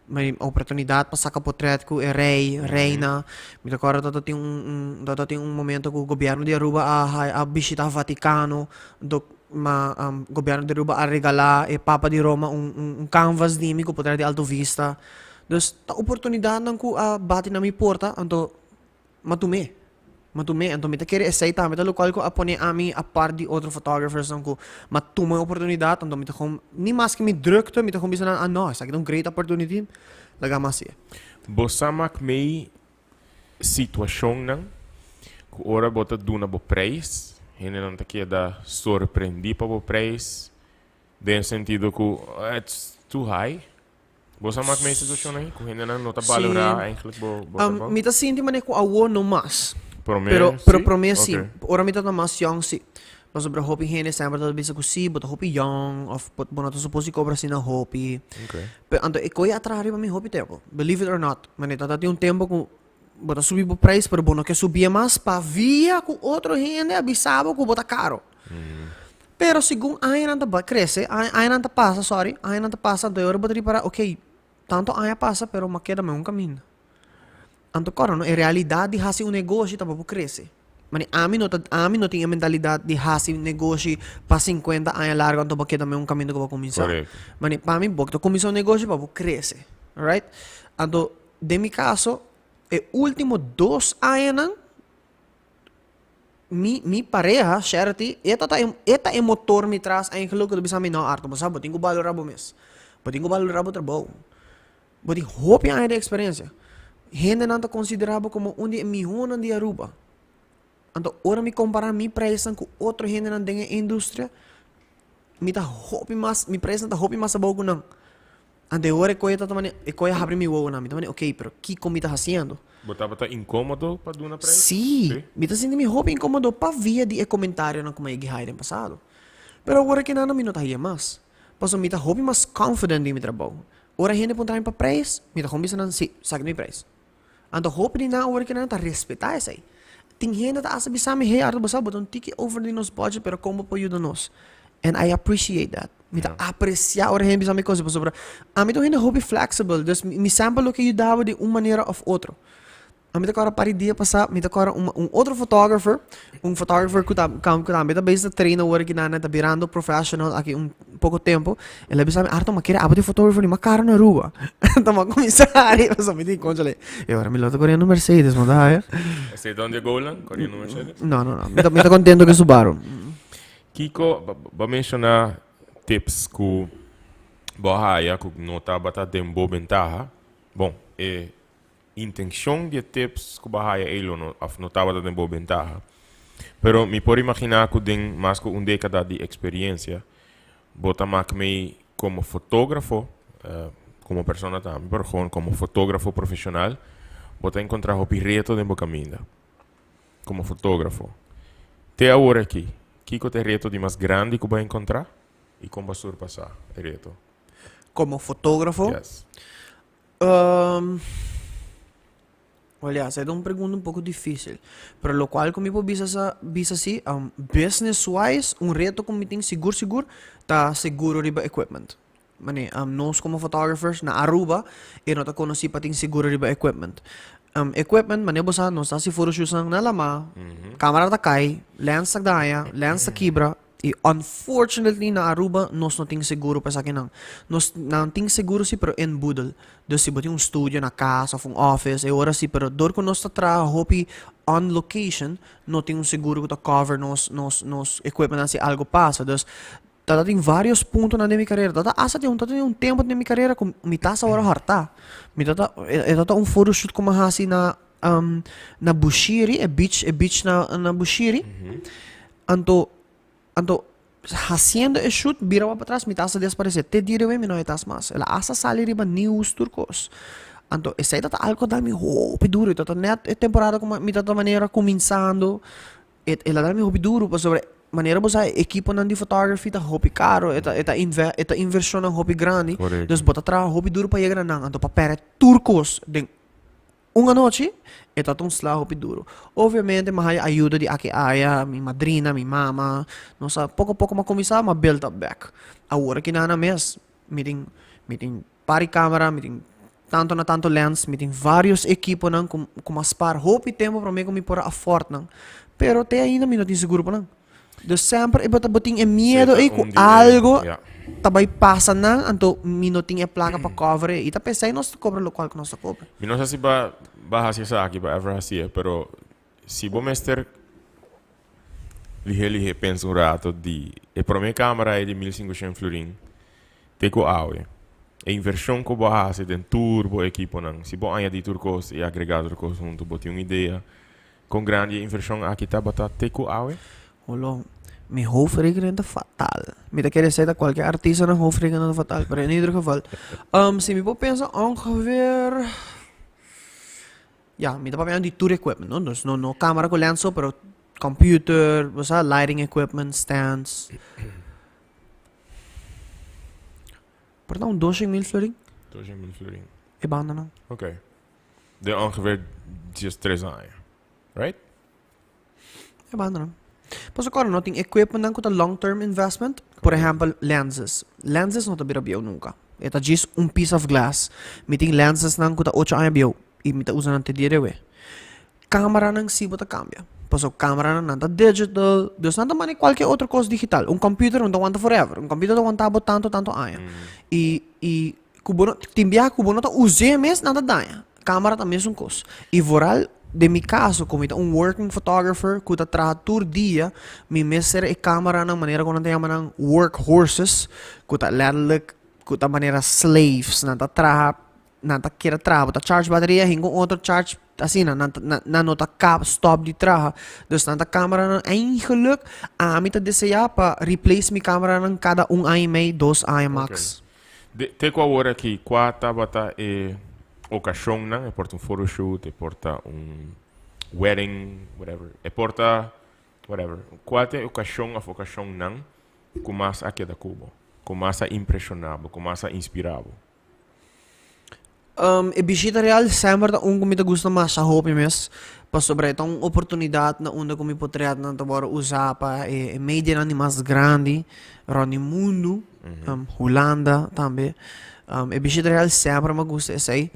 Speaker 2: Mi oportunidat pa saka potret ku e rei, reina. Mi ta kòrda ta tin un un ta tin un momento ku gobièrnu di Aruba a haya a bishita Vatikano, anto ma gobièrnu di Aruba a regalá e papa di Roma un un canvas di mi ku potret di Alto Vista. Dus ta oportunidatnan ku a bati na mi porta, anto m'a tum'é. M'a tum'é. Anto mi ta kere esei tambe ta lokual ku a pone ami apart di otro photographersnan ku m'a tuma e oportunidat, anto mi ta kon, ni maske mi drukte, mi ta kon bisa nan, ah no, esaki ta un great opportunity, laga mi hasié.
Speaker 1: Bo sa mak mei situashonnan ku ora bo ta duna bo prijs, hendenan ta keda sorprendí pa bo prijs, den sentido ku it's too high? Bo sa mak mes situashon ei? Ku hendenan no ta balorá eigenlijk bo bo trabou?
Speaker 2: Mi ta sinti manera ku awor no mas.
Speaker 1: Promé
Speaker 2: Pero,
Speaker 1: si?
Speaker 2: pero promé si.
Speaker 1: Oké.
Speaker 2: Ora mi tabata mas yòn si. Pasobra hopi hende semper tabata bisa ku si, bo ta hopi yòn òf bo bo no ta supos di kobra asina hopi.
Speaker 1: Oké.
Speaker 2: Pero anto e koe a traha riba mi hopi tempu. Believe it or not. Manera tabata tin un tempu ku bo ta subi bo prijs pero bo no ke subié mas pavia ku otro hende a bisa bo ku bo ta karo. Pero segun añanan ta crece, añanan ta pasa, sorry, añanan ta pasa, anto e ora bo ta ripara, ok, tanto aña pasa pero m'a keda meun caminda. Anto kòrda no, e realidad di hasi un negoshi ta pa bo crece. Mane ami no ta, ami no tin e mentalidad di hasi un negoshi pa cincuenta aña largo anto bo keda meun caminda ku bo a cuminsa.
Speaker 1: Correcto.
Speaker 2: Mane pa mi bo ta cuminsa un negoshi pa bo crece, alright? Anto den mi caso e ultimo dos añanan, Mi mi pareha, Sherty, e ta ta e ta e motor mi tras eigenlijk ku ta bisa mi, no Arthur, bo sa bo tin ku balorá bo mes. Bo tin ku balorá bo trabou. Bo tin hopi aña di eksperensia. Hendenan ta konsiderá bo komo un di e mihónan di Aruba. Anto ora mi kompará mi preisnan ku otro hendenan den e industria, mi ta hopi mas, mi preisnan ta hopi mas abou ku nan. Anto e ora e koe ta ta mane, e koe a habri mi wowonan, mi ta mane, ok, pero kiko mi ta hasiendo?
Speaker 1: Bo tabata inkomodo pa duna prijs?
Speaker 2: Sí, mi ta sinti mi hopi inkomodo pa via di e komentarionan ku mi a yegi haña den pasado. Pero awor aki nan mi no ta haña mas, pasobra mi ta hopi mas confident den mi trabou. Ora hende puntra mi pa prijs, mi ta kon bisa nan, sí, saki mi prijs. Anto hopi di nan awor aki nan ta respetá esei. Tin hende ta hasta bisa mi, hey Arthur, bo sa bo ta un tiki over di nos budget, pero kon bo por yuda nos? And I appreciate that. Mi ta aprecia ora hende bisa mi cosa pasobra ami ta un hende hopi flexible, dus mi semper lo ke yuda bo di un manera of otro. Ami ta kòrda par di dia pasá mi ta kòrda un un otro photographer, un photographer ku ta ku tambe ta bezig ta train awor aki nan ta birando professional aki un poko tempu, el a bisa mi, Arthur, mi a kere abo di photographer di mas karo na Aruba. Anto mi a kuminsá hari pasobra mi tin kònchale, e ora mi lo ta koriendo Mercedes, no ta haya.
Speaker 1: Esei ta un di e goalnan, koriendo Mercedes?
Speaker 2: No, no, no. Mi ta mi ta kontento ku e Subaru.
Speaker 1: Kiko, bo a menshoná tips ku bo a haya ku no tabata den bo bentaha. Bon, e intenshon di e tips ku bo a haya ei lo no òf no tabata den bo bentaha. Pero mi por imaginá ku den mas ku un dékada di eksperiensia bo ta mak mei komo fotógrafo, komo persona tambe, pero gewoon komo fotógrafo profeshonal, bo ta enkontrá hopi reto den bo kaminda. Komo fotógrafo, te awor aki, kiko ta e reto di mas grandi ku bo a enkontrá i kon bo a surpasá e reto?
Speaker 2: Komo fotógrafo?
Speaker 1: Yes.
Speaker 2: Wel ya, esei ta un pregunta un poko difísil. Pero lokual ku mi por bisa sa bisa si, business wise un reto ku mi tin sigur sigur ta seguro riba equipment. Mane, nos komo photographers na Aruba e no ta konosí pa tin seguro riba equipment. Equipment, mane bo sa, nos ta hasi photoshootnan na lamá, kamera ta kai, lens ta daña, lens ta kibra, I unfortunately na Aruba nos no tin seguro pa esakinan. Nos nan tin seguro si pero in boedel. Dus si bo tin un studio na cas of un office e ora si pero dor cu nos ta traha hopi on location no tin un seguro cu ta cover nos nos nos equipmentnan si algo pasa. Dus ta tin varios puntonan den mi carera. Ta ta hasta tin un ta tin un tempo den mi carera cu mi tas awor a horta. Mi ta ta e ta ta un photoshoot cu mi a haci na na Bushiri e beach e beach na na Bushiri. Anto, anto, haciendo e shoot, bira wak patras, mi tas a desparece. Te dia di awe mi no hay tas mas. El a hasta sali riba news tur cos. Anto, esey ta ta algo cu a dal mi hopi duro. E ta ta net e temporada cu mi ta ta manera cuminsando. E, el a dal mi hopi duro pasobra manera bo sa e equiponan di photography ta hopi caro. E ta, e ta inve, e ta inversionnan hopi grandi.
Speaker 1: Correcto.
Speaker 2: Dus bo ta traha hopi duro pa yega na nan. Anto pa perde tur cos den Un anochi, e ta ta un sla hopi duro. Obviamente mi a haya ayuda di aki aya, mi madrina, mi mama. Nos a poko poko mi a kuminsá, mi a build up bek. Awor aki nan mes, mi tin mi tin par di kamera, mi tin tanto na tanto lens, mi tin varios ekiponan ku ku mi a spar hopi tempu promé ku mi por a afford nan. Pero te ainda mi no tin seguro pa nan. Dus semper e bo ta bo tin e miedo ei ku algo ta bai pasa nan, anto mi no tin e plaka pa cover e. I ta p'esei nos ta kobra lokual ku nos ta kobra.
Speaker 1: Mi no sa si ba ba hasi esaki, ba ever hasié, pero si bo mester lihé lihé pensa un rato di e promé kamera ei di 1500 florin te ku awe, e invershon ku bo a hasi den tur bo ekiponan, si bo añadí tur kos i agregá tur kos huntu, bo tin un idea Kon grandi e invershon aki tabata te ku awe?
Speaker 2: Holon, mi hoofdrekening ta fatal. Mi ta kere esei ta kualke artista nan hoofdrekening ta fatal, pero in ieder geval, si mi por pensa ongeveer, ya, mi ta papia di tur equipment, no? Dus no no camera ku lens so, pero computer, bo sa, lighting equipment, stands. Por ta un 200.000 florin.
Speaker 1: 200.000 florin.
Speaker 2: E bandanan.
Speaker 1: Ok. Den ongeveer 13 aña. Right?
Speaker 2: E banda no. Paso kòrda no tin equipmentnan ku ta long term investment. Por ehèmpel lenses. Lenses no ta bira bieu nunka. E ta djis un piece of glass. Mi tin lensesnan ku ta ocho aña bieu i mi ta usa nan te dia di awe. Kameranan si bo ta kambia. Paso kameranan nan ta digital. Dus nan ta mane kualke otro kos digital. Un computer no ta wanta forever. Un computer ta wanta bo tantu tantu aña. I i Ku bo no, tin biaha ku bo no ta us'é mes, nan ta daña. Kamera ta mesun kos. I vooral den mi kaso, ku mi ta un working photographer ku ta traha tur dia, mi mester e kameranan manera ku nan ta yama nan work horses, ku ta letterlijk ku ta manera slaves. Nan ta traha, nan ta keda traha. Bo ta charge bateria, hinka un otro charge asina. Nan ta, nan no ta kap stop di traha. Dus nan ta kameranan eigenlijk ami ta desea pa replace mi kameranan kada un aña i mei, dos aña max.
Speaker 1: De, te ku awor aki, kua tabata e okashonnan? E por ta un photoshoot, e por ta un wedding, whatever. E por ta whatever. Kua ta e okashon òf okashonnan ku mas a keda ku bo? Ku mas a impreshoná bo? Ku mas a inspirá bo?
Speaker 2: E bishita real semper ta un ku mi ta gusta masha hopi mes, pasobra e ta un oportunidat na unda ku mi potretnan ta wòrdu usá pa e medianan di mas grandi rònt di mundu, Hulanda tambe. E bishita real semper mi a gusta esei.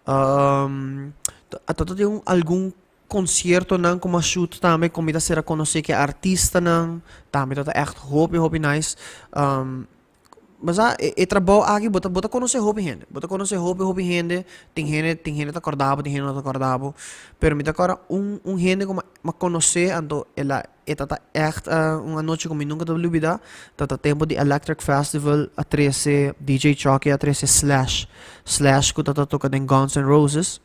Speaker 2: Ta ta tin algun konsiertonan ku mi a shoot tambe ku mi ta ser a konosé ku e artistanan, tambe ta ta ègt hopi hopi nice. Bo sa, e e trabou aki bo ta bo ta konosé hopi hende. Bo ta konosé hopi hopi hende. Tin hende tin hende ta kòrda bo, tin hende no ta kòrda bo. Pero mi ta kòrda un un hende ku mi a konosé anto el a e ta ta ègt un anochi ku mi nunka ta lubidá. Ta ta tempu di Electric Festival a trese DJ Chucky a trese Slash. Slash ku ta ta toka den Guns N' Roses.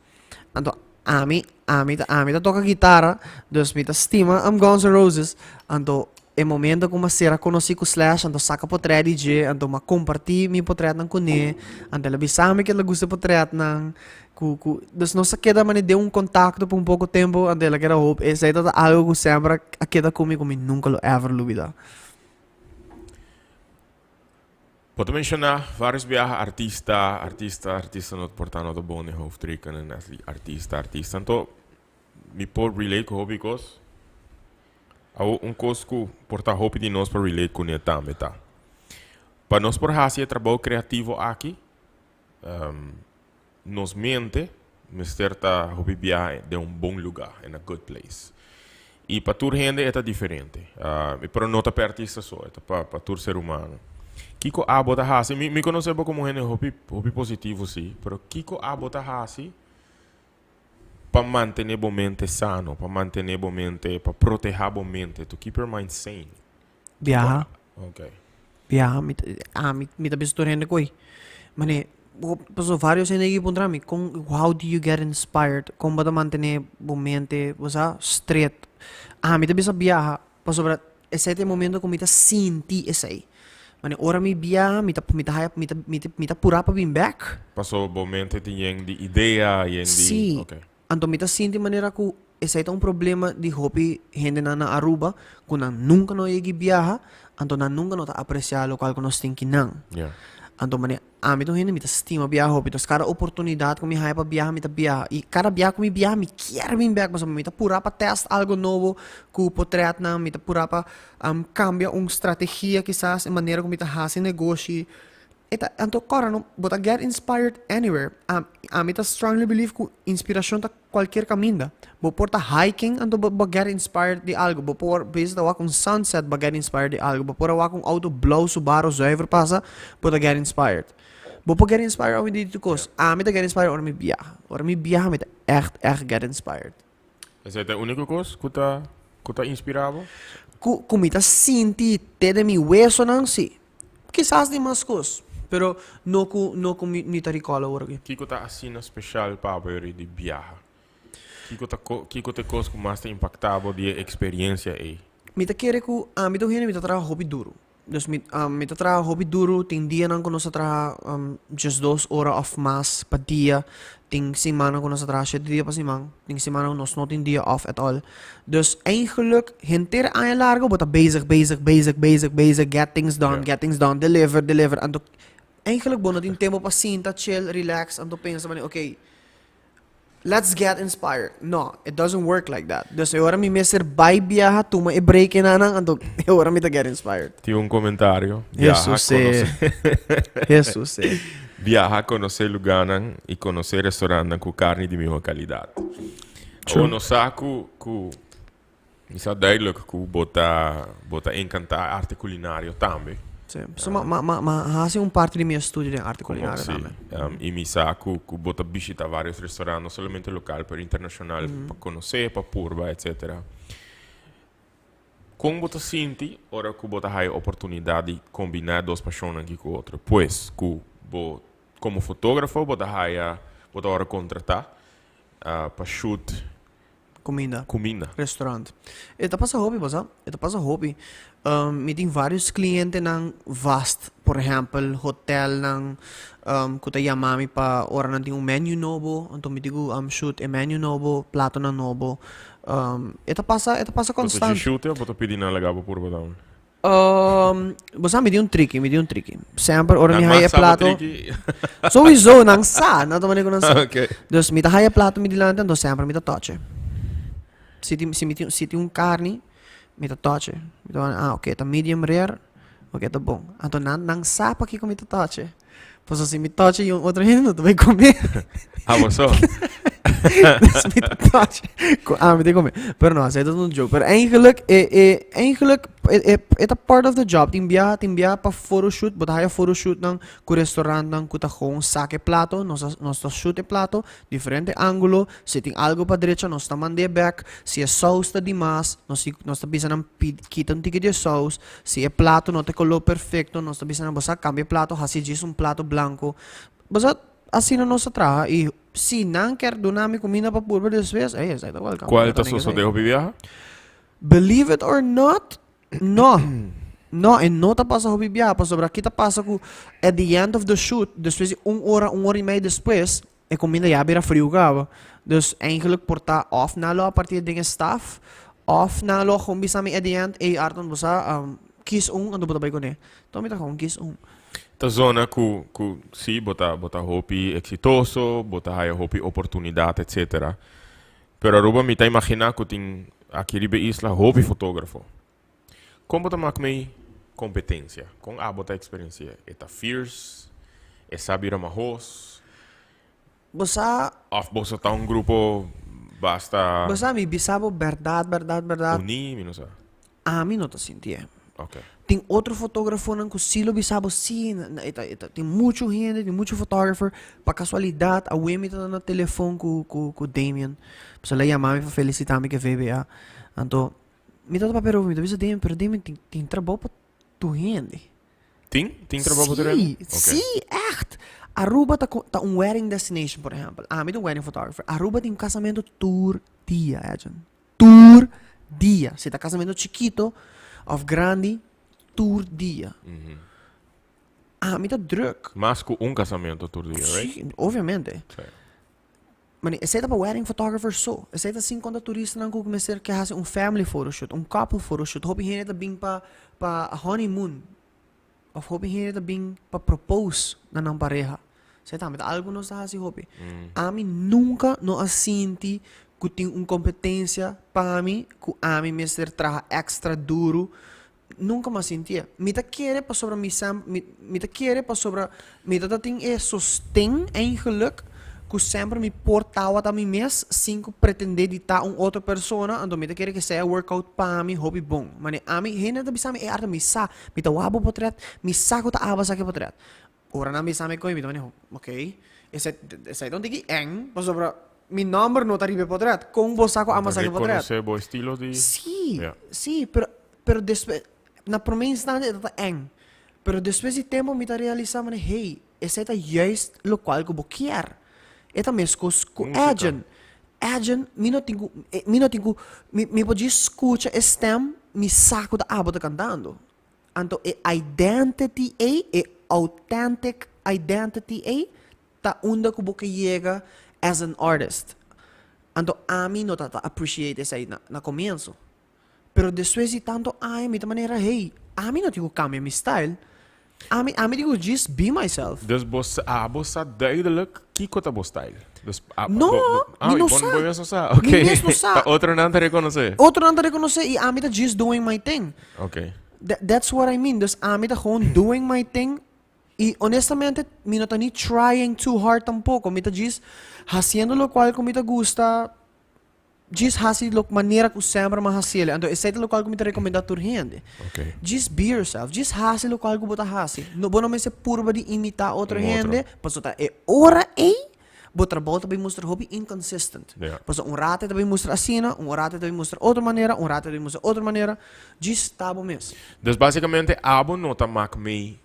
Speaker 2: Anto ami, ami ta, ami ta toka gitara, dus mi ta stima am Guns N' Roses. Anto e momento ku mi a sera konosí ku Slash, anto saka potrèt di dje, anto mi a kompartí mi potrètnan kuné, anto el a bisa mi ku el a gusta e potrètnan, ku, ku, dus nos a keda manera den un kontakto pa un poko tempu, anto el a keda hopi, esei tabata algu ku semper a keda ku mi, ku mi nunka lo ever lubida.
Speaker 1: Bo ta menciona varios biaha artista, artista, artista no por ta no ta bon den hoofd rekenen as di artista, artista. Anto mi por relate cu hopi cos. Awo un cos cu por ta hopi di nos por relate cune tambe ta, pa nos por haci e trabou creativo aki, nos mente mester ta hopi biaha den un bon lugar, in a good place. Y pa tur hende e ta diferente. Pero no ta pa e artista so, e ta pa pa tur ser humano. Kiko abo ta haci? Mi mi conoce bo como hende hopi hopi positivo si, pero kiko abo ta haci pa mantene bo mente sano, pa mantene bo mente, pa proteha bo mente, to keep your mind sane?
Speaker 2: Biaha.
Speaker 1: Ok.
Speaker 2: Biaha, mi ta, ami, mi ta bisa tur hende ku ei. Mane, bo, paso varios hende aki puntra mi, kon, how do you get inspired? Kon bo ta mantene bo mente, bo sa, stret? Ami ta bisa biaha, pasobra esei ta e momento ku mi ta sinti esei. Mane, ora mi biaha, mi ta, mi ta haya, mi ta, mi ta, mi ta purá pa bin bèk.
Speaker 1: Paso bo mente tin yen di idea, yen di,
Speaker 2: Sí.
Speaker 1: ok.
Speaker 2: Anto mi ta sinti manera ku esei ta un problema di hopi hendenan na Aruba ku nan nunka no yegi biaha, anto nan nunka no ta apresiá lokual ku nos tin ki nan. Anto manera ami ta un hende mi ta stima biaha hopi, entonces kada oportunidat ku mi haña pa biaha mi ta biaha i kada biaha ku mi biaha mi kier bin bèk pasobra mi ta purá pa tèst algu nobo ku potrètnan, mi ta purá pa kambia un strategia kisas e manera ku mi ta hasi negoshi. E ta, anto kòrda no, bo ta get inspired anywhere. Ami ta strongly believe ku inspirashon ta kualkier kaminda. Bo por ta hiking anto bo bo get inspired di algu. Bo por bezig ta wak un sunset bo get inspired di algu. Bo por a wak un auto blou Subaru zuiver pasa bo ta get inspired. Bo por get inspired ora di tur kos. Ami ta get inspired ora mi biaha. Ora mi biaha mi ta ègt ègt get inspired.
Speaker 1: Esei ta e úniko kos ku ta ku ta inspirá bo?
Speaker 2: Ku ku mi ta sinti te den mi wesonan si. Kisas di mas kos, pero no ku no ku mi mi ta recall awor aki.
Speaker 1: Kiko ta asina special pa bo yori di biaha? Kiko ta ko kiko ta e kos ku mas ta impacta bo di e experiencia ei?
Speaker 2: Mi ta kere ku ami ta un hende mi ta traha hopi duru. Dus mi mi ta traha hopi duru, tin dianan ku nos ta traha diesdos ora òf mas pa dia, tin simannan ku nos ta traha shete dia pa siman, tin simannan ku nos no tin dia òf at all. Dus eigenlijk henter aña largo bo ta bezig, bezig, bezig, bezig, bezig, get things done, get things done, deliver, deliver, anto eigenlijk bo no tin tempo pa sinta, chill, relax, anto pensa manera okay, Let's get inspired. No, it doesn't work like that. Dus e ora mi mester bai biaha, tuma e break enanan, anto e ora mi ta get inspired.
Speaker 1: Tin un comentario. Biaha,
Speaker 2: Jesus eh.
Speaker 1: conoce.
Speaker 2: Jesus eh.
Speaker 1: Biaha, conoce lugarnan y conoce restaurantnan cu carni di miho calidad.
Speaker 2: True.
Speaker 1: Awor nos sa cu, cu, mi sa duidelijk cu bo ta, bo ta encanta arte culinario tambe.
Speaker 2: Sí. So ma, ma, ma, ma hasi un parti di mi estudio den arte
Speaker 1: Como
Speaker 2: culinario
Speaker 1: sí.
Speaker 2: tambe.
Speaker 1: Y mi sa cu, cu bo ta bishita varios restaurant, no solamente local, pero internacional, pa conoce, pa purba, etcetera. Con bo ta sinti ora cu bo ta haya oportunidad di combina e dos pasionnan aki cu otro? Pues, cu bo como fotografo bo ta haya, bo ta ora contrata pa shoot
Speaker 2: Cuminda.
Speaker 1: Cuminda.
Speaker 2: Restaurant. E ta pasa hopi, bo sa. E ta pasa hopi. Mi tin varios clientenan vast. Por ehempel, hotelnan cu ta yama mi pa ora nan tin un menu nobo. Anto mi tin cu shoot e menu nobo, platonan nobo. E ta pasa, e ta pasa
Speaker 1: Bo ta
Speaker 2: constant.
Speaker 1: dje shoot of bo ta pidi nan laga bo purba tambe?
Speaker 2: Bo sa mi di un triki, mi di un triki. Semper ora mi
Speaker 1: Nan
Speaker 2: haya
Speaker 1: mag
Speaker 2: e
Speaker 1: sa bo
Speaker 2: plato.
Speaker 1: triki?
Speaker 2: Sowieso nan sa, nan ta manera ku nan sa.
Speaker 1: Ok.
Speaker 2: Dus mi ta haya e plato mi dilanti, anto semper mi ta touch e. Si tin, si mi tin, si tin un karni, mi ta touch e. Mi ta wak, ah ok, ta medium rare, ok ta bon. Anto nan, nan sa pakiko mi ta touch e. Pasobra si mi touch e, un otro hende no ta bai come.
Speaker 1: Ah, bo so.
Speaker 2: Dus mi ta touch ku ami ta come. Pero no, esei ta un joke. Pero eigenlijk, e, e, eigenlijk, e, e, e ta part of the job. Tin biaha, tin biaha pa photoshoot, bo ta haya photoshootnan ku restaurantnan ku ta gewoon saka e plato, nos ta, nos ta shoot e plato, diferente angulo, si tin algo pa drecha nos ta mand'é bek, si e saus ta dimas, nos, nos ta bisa nan pidi, kita un tiki di e saus, Si e plato no ta e color perfecto, nos ta bisa nan, bo sa cambia e plato, haci djis un plato blanco. Bo sa, asina nos ta traha y si nan kier duna mi cuminda pa purba despues, ey, esaki ta welcome.
Speaker 1: Cual ta sosode hopi biaha?
Speaker 2: Believe it or not, no. No, e no ta pasa hopi biaha, pasobra aki ta pasa cu at the end of the shoot, despues di un ora, un ora y mei despues, E kuminda ya bira friu kaba. Dus eigenlijk por ta òf nan lo a parti den e staf, òf nan lo gewoon bisa mi at the end, ey Arton bo sa kies un anto bo ta bai kuné. Enton mi ta gewoon kies un.
Speaker 1: Ta zona ku ku si bo ta bo ta hopi eksitoso, bo ta haya hopi oportunidat etsetera. Pero Aruba mi ta imaginá ku tin aki riba e isla hopi fotógrafo. Kon bo ta mak mei kompetensia? Kon abo ta eksperensi'é? E ta fierce? E sa bira mahos?
Speaker 2: Bo sa.
Speaker 1: Òf boso ta un grupo basta.
Speaker 2: Bo sa mi bisa bo bèrdat bèrdat bèrdat.
Speaker 1: Uní mi no sa.
Speaker 2: Ami no ta sintié.
Speaker 1: Ok.
Speaker 2: Tin otro fotógrafonan ku sí lo bisa bo sí e ta e ta tin muchu hende tin muchu fotógrafo pa kasualidat awe mi ta na telefon ku ku ku Damian pasobra el a yama mi pa felisitá mi ku e VBA anto mi tabata papia roba mi ta bisa Damian pero Damian tin tin trabou pa tur hende.
Speaker 1: Tin? Tin trabou pa tur hende?
Speaker 2: Sí, sí, echt. Aruba ta ta un wedding destination por ehempel. Ami ta un wedding photographer. Aruba tin casamento tur dia, Edjean. Tur dia. Si ta casamento chikito of grandi, tur dia. Ami ta druk.
Speaker 1: Mas cu un casamento tur dia, right?
Speaker 2: Sí, obviamente.
Speaker 1: Sí.
Speaker 2: Mane, esei ta pa wedding photographer so. Esei ta sin konta turistanan ku mester ke hasi un family photoshoot, un couple photoshoot. Hopi hende ta bin pa pa honeymoon of hopi hende ta bin pa propose na nan pareha. Esei tambe ta algu ku nos ta hasi hopi. Ami nunka no a sinti ku tin un kompetensia pa mi ku ami mester traha èkstra duru. Nunka mi a sintié. Mi ta kere pasobra mi sem mi mi ta kere pasobra mi ta ta tin e sosten eigenlijk ku semper mi por tawata mi mes sin ku pretendé di ta un otro persona, anto mi ta kere ku esei a work out pa mi hopi bon. Mane ami hende ta bisa mi e Arthur mi sa mi ta wak bo potret mi sa ku ta aba sa ki potret. Ora nan bisa mi koe mi ta mane ok esei esei ta un tiki eng pasobra mi nomber no ta riba e potret kon bo sa ku aba sa ki potret?
Speaker 1: Rekonosé bo estilo di.
Speaker 2: Sí
Speaker 1: Ya.
Speaker 2: sí pero Pero despues, na prome instante e ta ta eng. Pero despues di tempo mi ta realisa manera, hey, esei ta juist locual cu bo kier. E ta mescos cu
Speaker 1: Musica.
Speaker 2: Edjean. Edjean, mi no tin cu, mi no tin cu, mi, mi por djis scucha e stem, mi sa cu ta abo ta cantando. Anto e identity ei, e authentic identity ei, ta unda cu bo ke yega as an artist. Anto ami no ta ta appreciate esei na, na comienzo. Pero despues di tanto aña mi ta manera, hey, ami no tin cu cambia mi style. Ami, ami tin cu just be myself.
Speaker 1: Dus bo sa, abo sa duidelijk kico ta bo style. Dus, a,
Speaker 2: No,
Speaker 1: bo, bo, ah,
Speaker 2: mi no
Speaker 1: bo,
Speaker 2: sa.
Speaker 1: bo mes no sa,
Speaker 2: Mi
Speaker 1: ok.
Speaker 2: mes no sa.
Speaker 1: Ta otronan ta reconoce.
Speaker 2: Otronan ta reconoce y ami ta just doing my thing.
Speaker 1: Ok.
Speaker 2: That, that's what I mean. Dus ami ta gewoon doing my thing. Y honestamente, mi no ta ni trying too hard tampoco. Mi ta just haciendo locual cu mi ta gusta. Djis hasi lo manera ku semper mi a hasiel. Anto esei ta lokual ku mi ta rekomendá tur hende.
Speaker 1: Ok.
Speaker 2: Djis be yourself. Djis hasi lokual ku bo ta hasi. No, bo no mester purba di imitá otro
Speaker 1: Un otro.
Speaker 2: hende, pasobra ta e ora ei bo trabou ta bin mustra hopi inconsistent.
Speaker 1: Ja.
Speaker 2: Pasobra un rato e ta bin mustra asina, un rato e ta bin mustra otro manera, un rato e ta bin mustra otro manera. Djis ta bo mes.
Speaker 1: Dus básicamente abo no ta mak mei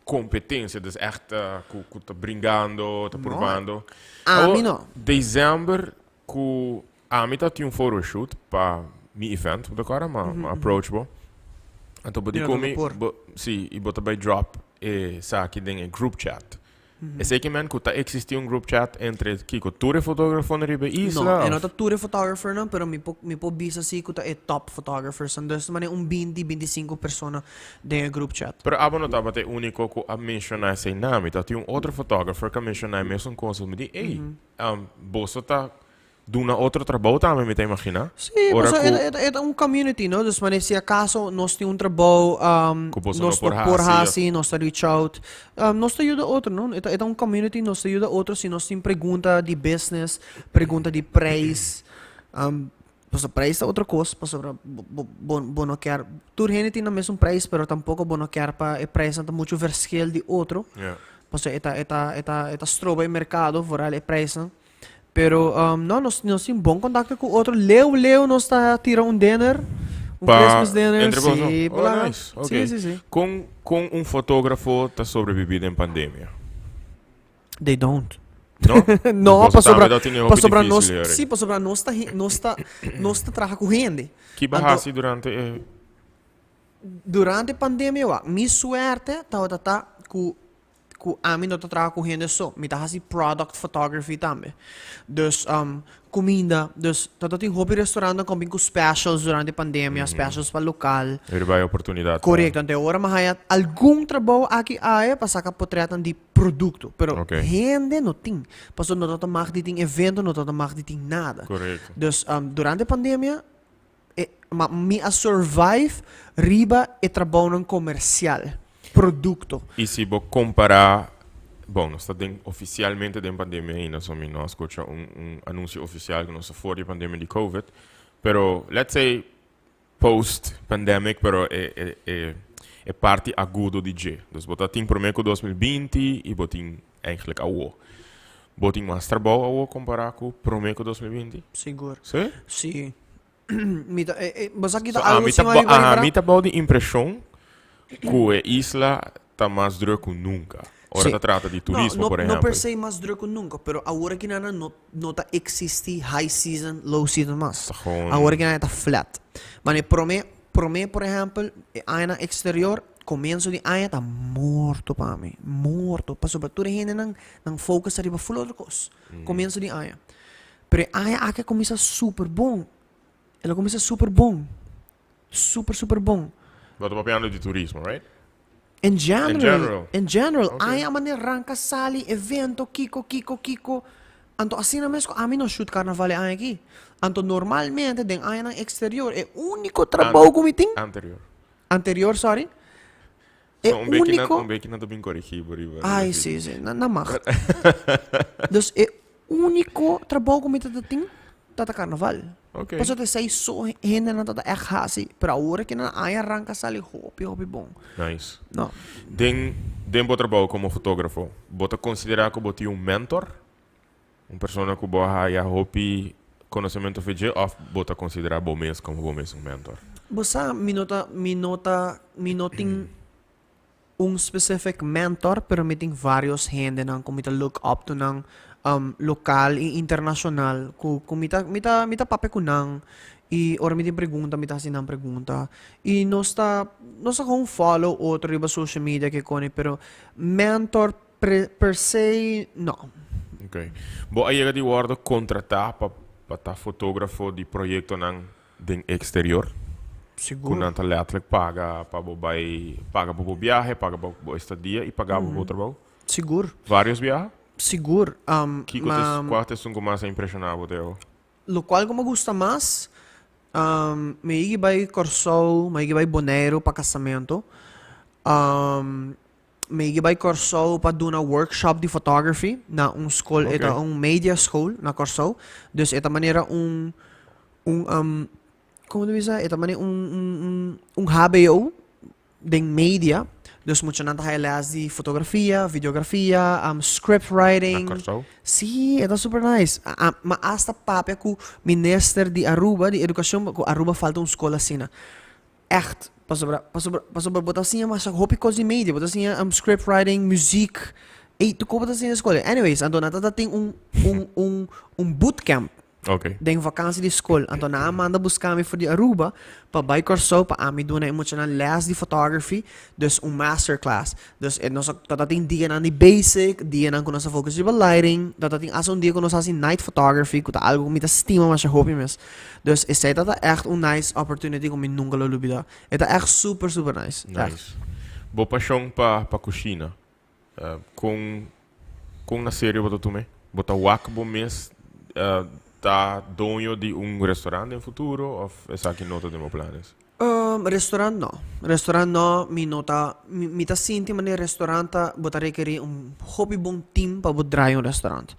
Speaker 1: competencia, dus echt cu cu ta bringando, ta
Speaker 2: No.
Speaker 1: probando.
Speaker 2: Ami no.
Speaker 1: December cu ami ta tin un photoshoot pa mi event, bo ta acorda? Ma ma approach bo. Anto bo di
Speaker 2: Ja,
Speaker 1: cu
Speaker 2: dat
Speaker 1: mi,
Speaker 2: por.
Speaker 1: bo, si, y bo ta bay drop e saki den e group chat. Esey ke men ku ta existi un group chat entre kiko tur e fotografonan riba e isla?
Speaker 2: No, e no
Speaker 1: of?
Speaker 2: ta tur e fotografernan, pero mi por mi por bisa si ku ta e top fotografersnan. Dus manera un binti, binti sinku persona den e group chat.
Speaker 1: Pero abo no tabata e úniko ku a menshoná esei nami. Ta tin un otro fotografer ku a menshoná e mesun kos. Mi di, ey, boso ta duna otro trabou tambe mi ta imaginá.
Speaker 2: Sí,
Speaker 1: Ora
Speaker 2: pasobra
Speaker 1: ku
Speaker 2: e ta e ta un community, no? Dus manera si acaso nos tin un trabou,
Speaker 1: Ku boso no
Speaker 2: nos
Speaker 1: por
Speaker 2: no por
Speaker 1: hasi of
Speaker 2: hasi, nos ta reach out. Nos ta yuda otro, no? E ta e ta un community, nos ta yuda otro si nos tin pregunta di business, pregunta di prijs. Pasobra prijs ta otro kos, pasobra bo bo bo bo no kier, tur hende tin nan mesun prijs, pero tampoko bo no kier pa e prijsnan ta muchu verschil di otro.
Speaker 1: Ja.
Speaker 2: Pasobra e ta e ta e ta e ta stroba e merkado, vooral e prijsnan. Pero no, nos nos tin bon contacto cu otro. Leu leu nos ta tira un dinner, un
Speaker 1: Pa
Speaker 2: Christmas dinner.
Speaker 1: entre boso?
Speaker 2: Sí,
Speaker 1: Oh,
Speaker 2: bla.
Speaker 1: nice.
Speaker 2: Sí,
Speaker 1: Ok.
Speaker 2: sí, sí.
Speaker 1: Con con un fotógrafo ta sobreviví den pandemia?
Speaker 2: They don't.
Speaker 1: No?
Speaker 2: No,
Speaker 1: Boso
Speaker 2: pasobra
Speaker 1: tambe ta tene hopi
Speaker 2: pasobra nos
Speaker 1: difícil, Eric.
Speaker 2: sí, pasobra nos ta nos ta nos ta traha cu hende.
Speaker 1: Ki bo
Speaker 2: Anto
Speaker 1: hasi durante e
Speaker 2: durante pandemia wak, mi suerte tabata ta cu. ku ami no ta traha ku hende so, mi ta hasi product photography tambe. Dus kuminda, dus ta tin hopi restaurantnan ku a bin ku specials durante pandemia, specials pa lokal.
Speaker 1: E riba e oportunidat.
Speaker 2: Korekto, anto e ora mi a haya algun trabou aki aya pa saka potretnan di produkto, pero hende no tin, pasobra no ta mag di tin evento, no ta mag di tin nada. Dus durante pandemia E, ma mi a survive riba e trabounan komersial, produkto.
Speaker 1: I si bo kompará, bon, nos ta den ofisialmente den pandemia ainda, so mi no a skucha un un anunsio ofisial ku nos ta for di pandemia di covid, pero let's say post pandemic, pero e e e e parti agudo di dje. Dus bo ta tin promé ku 2020 i bo tin eigenlijk awo. Bo tin mas trabou awo kompará ku promé ku 2020?
Speaker 2: Sigur.
Speaker 1: Sí?
Speaker 2: Sí. Mi ta, e, e, bo sa kita
Speaker 1: So,
Speaker 2: algo
Speaker 1: ami ta,
Speaker 2: sin ariba
Speaker 1: ba,
Speaker 2: riba?
Speaker 1: ami ta bou di impreshon ku e isla ta mas druk ku nunka. Ora
Speaker 2: Sí.
Speaker 1: ta trata di
Speaker 2: No,
Speaker 1: turismo,
Speaker 2: no,
Speaker 1: por
Speaker 2: no per
Speaker 1: ehèmpel.
Speaker 2: se mas druk ku nunka, pero awor aki nan no, no ta eksistí high season, low season mas.
Speaker 1: Ta gewoon.
Speaker 2: Awor aki nan ta flat. Mane promé, promé por ehèmpel, e añanan eksterior, komienso di aña ta morto pa mi. Morto. Pasobra tur e hendenan nan focus ta riba ful otro kos. Komienso di aña. Pero e aña aki a kuminsá super bon. El a kuminsá super bon. Super, super bon.
Speaker 1: Bo ta papiando di turismo, right?
Speaker 2: In general.
Speaker 1: In general.
Speaker 2: In general.
Speaker 1: Okay.
Speaker 2: Aña a manera ranka sali, evento, kiko, kiko, kiko. Anto asina mes ku ami no shoot karnaval e aña aki. Anto normalmente den añanan eksterior e úniko trabou ku mi tin.
Speaker 1: Anterior.
Speaker 2: Anterior, sorry. E
Speaker 1: So, un beki
Speaker 2: úniko.
Speaker 1: un beki nan ta bin korigí bo riba.
Speaker 2: Ai, sí, sí, nan nan mag. Dus e úniko trabou ku mi ta tin ta ta karnaval.
Speaker 1: Ok.
Speaker 2: Pasobra ta esei so hendenan ta ta ègt hasi. Pero awor ke nan aña ranka sali hopi, hopi bon.
Speaker 1: Nice.
Speaker 2: No.
Speaker 1: Den den bo trabou komo fotógrafo, bo ta konsiderá ku bo tin un mentor? Un persona ku bo a haya hopi konosementu for dje òf bo ta konsiderá bo mes komo bo mes un mentor?
Speaker 2: Bo sa, mi no ta, mi no ta, mi no tin un specific mentor, pero mi tin varios hendenan ku mi ta look up to nan, lokal i internashonal ku ku mi ta, mi ta, mi ta papia ku nan i ora mi tin pregunta mi ta hasi nan pregunta i nos ta, nos ta gewoon follow otro riba social media kikoni, pero mentor Pre, per se, no.
Speaker 1: Ok. Bo a yega di wordo contrata pa pa ta fotografo di proyectonan den exterior?
Speaker 2: Sigur.
Speaker 1: Cu nan ta letterlijk paga pa bo bay, paga pa bo biahe, paga pa bo estadia y paga pa bo trabou?
Speaker 2: Sigur.
Speaker 1: Varios biaha?
Speaker 2: Sigur.
Speaker 1: Kico ta, cua ta esun cu mas a impresiona bo te awo?
Speaker 2: Locual cu mi gusta mas, mi a yega bay Corsou, mi a yega bay Boneiru pa casamento. Mi a bai Kòrsou pa duna workshop di photography na un skol, e ta un media school na Kòrsou. Dus e ta manera un, un, komo ta bisa? E ta manera un, un, un, un hbo den media. Dus muchanan ta haya les di fotografia, videografia, script writing.
Speaker 1: Na Kòrsou?
Speaker 2: Sí, e ta super nice. Ma asta papia ku minister di Aruba, di edukashon, ku Aruba falta un skol asina. Echt, pasobra, pasobra, pasobra bo ta siña masha hopi kos di media, bo ta siña script writing, muziek, ey tur kos bo ta siña na skol. Anyways, anto nan ta tin un, un, un, un bootcamp den vakantie di skol. Anto nan a manda buska mi for di Aruba pa bai Kòrsou pa ami duna e muchanan les di photography, dus un masterclass. Dus e nos a ta tin dianan di basic, dianan ku nos a focus riba lighting, ta tin hasta un dia ku nos a hasi night photography ku ta algu ku mi ta stima masha hopi mes. Dus esei ta ta ègt un nice opportunity ku mi nunka lo lubida. E ta ègt super super nice. Ègt.
Speaker 1: Nice. Bo pashon pa pa kushina, kon kon na serio bo ta tum'e? Bo ta wak bo mes ta doño di un restaurant den futuro òf esaki no ta den bo planes?
Speaker 2: Restaurant no. Restaurant no, mi no ta, mi, mi ta sinti manera restaurant ta, bo ta rekerí un hopi bon team pa bo draai un restaurant.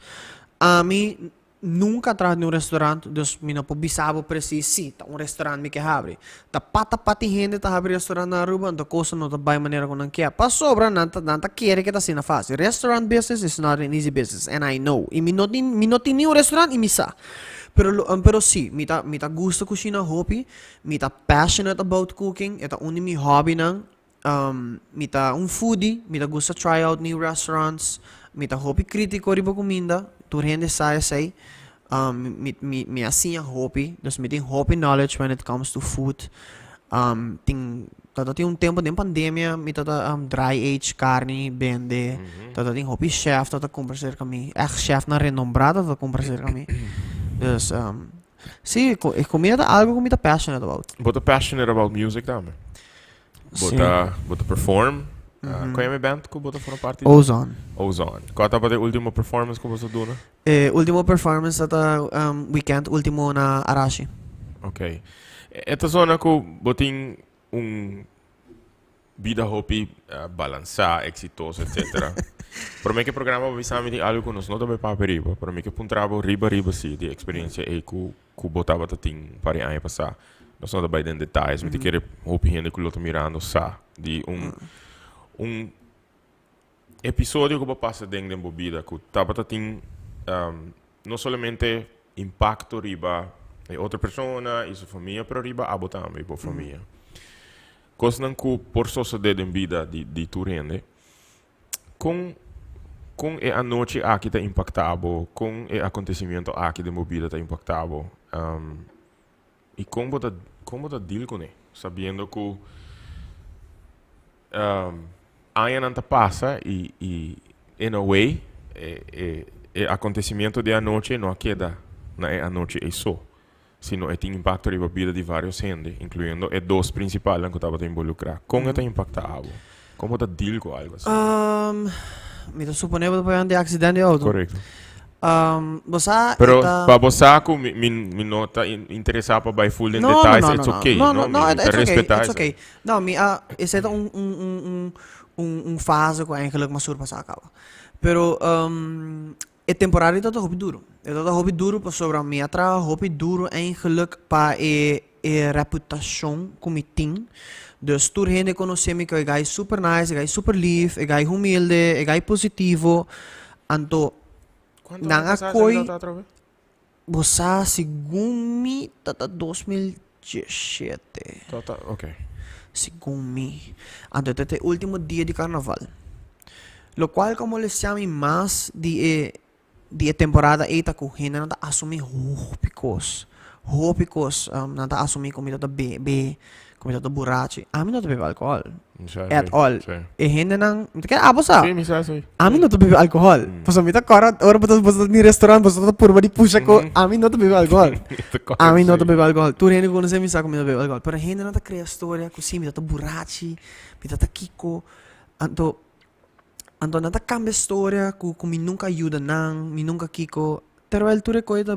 Speaker 2: Ami nunca a traha den un restaurant, dus mi no por bisa bo precies si ta un restaurant mi ke habri. Ta pata pati hende ta habri restaurant na Aruba, anto cosa no ta bai manera cu nan kier. Pasobra nan ta, nan ta kere ke ta asina facil. Restaurant business is not an easy business, and I know. Y mi no tin, mi no tin ni un restaurant y mi sa. Pero lo, pero si, mi ta, mi ta gusta cushina hopi. Mi ta passionate about cooking, e ta un di mi hobbynan. Mi ta un foodie, mi ta gusta try out new restaurants, mi ta hopi critico riba cuminda, tur hende sa esey. Mi, mi, mi a siña hopi, dus mi tin hopi knowledge when it comes to food. Tin. Tata tin un tempo den pandemia mi tata dry age carni bende. Tata tin hopi chef tata cumpra cerca mi. Echt chefnan renombrá tata cumpra cerca mi. Dus si, e comida ta algo cu mi ta passionate about.
Speaker 1: Bo ta passionate about music tambe? Bo ta, bo ta perform? Cu e band cu bo ta forma parti?
Speaker 2: Ozone.
Speaker 1: Ozone. Cua tabata e ultimo performance cu bo ta duna?
Speaker 2: E ultimo performance tata weekend ultimo na Arashi.
Speaker 1: Ok. E ta zona cu bo tin un bida hopi balansa, exitoso, etcetera. Prome cu e programa bo bisa mi tin algo cu nos no ta bay papia riba, pero mi ke puntra bo riba riba si di experiencia ey cu cu bo tabata tin un par di aña pasa. Nos no ta bay den detayes, mi ta kere hopi hende cu lo ta mirando sa di un un Episodio ku bo pasa den den bo bida ku tabata tin no solamente impakto riba e otro persona i su famia pero riba abo tambe i bo famia. Kosnan ku por sosode den bida di di tur hende. Kon kon e anochi aki ta impakta bo? Kon e akontesimiento aki den bo bida ta impakta bo? I kon bo ta kon bo ta deal kuné sabiendo ku añanan ta pasa i i in a way e e e acontecimiento di anochi no a keda na e anochi ei so sino e tin impacto riba bida di varios hende incluyendo e dos principalnan ku tabata involucra. Kon e ta impacta abo? Kon bo ta deal ku algo
Speaker 2: asina? Mi ta supone bo ta papia di accidente di auto.
Speaker 1: Correcto.
Speaker 2: Bo sa
Speaker 1: Pero ta pa bo sa ku mi mi mi no ta interesa pa bai full den
Speaker 2: No, no,
Speaker 1: detalles,
Speaker 2: no,
Speaker 1: it's
Speaker 2: no, no.
Speaker 1: okay,
Speaker 2: No,
Speaker 1: no?
Speaker 2: no,
Speaker 1: Mi
Speaker 2: no,
Speaker 1: mi
Speaker 2: it's
Speaker 1: ta
Speaker 2: okay,
Speaker 1: respeta
Speaker 2: it's
Speaker 1: esei.
Speaker 2: okay. No, mi a esei ta un un un un un un fase ku eigenlijk mi a surpasa kaba. Pero e temporada ei tabata hopi duru. E tabata hopi duru pasobra mi a traha hopi duru eigenlijk pa e e reputashon ku mi tin. Dus tur hende konosé mi ku e guy super nice, e guy super lief, e guy humilde, e guy positivo. Anto
Speaker 1: Kuantu
Speaker 2: nan
Speaker 1: aña
Speaker 2: a
Speaker 1: pasá esaki
Speaker 2: koy
Speaker 1: tabata atrobe?
Speaker 2: Bo sa segun mi ta ta 2017.
Speaker 1: Ta ta ok.
Speaker 2: Segun mi. Anto ta ta e ultimo dia di carnaval. Locual cu a molestia mi mas di e di e temporada ey ta cu hendenan ta asumi hopi cos. Hopi cos nan ta asumi cu mi ta ta bebe, cu mi ta ta burachi. Ami no ta bebe alcohol. At all. E hendenan, mi ta kere abo sa.
Speaker 1: Sí, mi sa sí.
Speaker 2: Ami no ta bebe alcohol. Pasobra mi ta kòrda ora bo ta bo ta den restaurant bo ta purba di pusha ku ami no ta bebe alcohol. Ami no ta bebe alcohol. Tur hende ku konosé mi sa ku mi no ta bebe alcohol. Pero hendenan ta krea storia ku si mi ta ta burachi, mi ta ta kiko. Anto, anto nan ta kambia storia ku ku mi nunka a yuda nan, mi nunka kiko. Terwijl tur e koe ta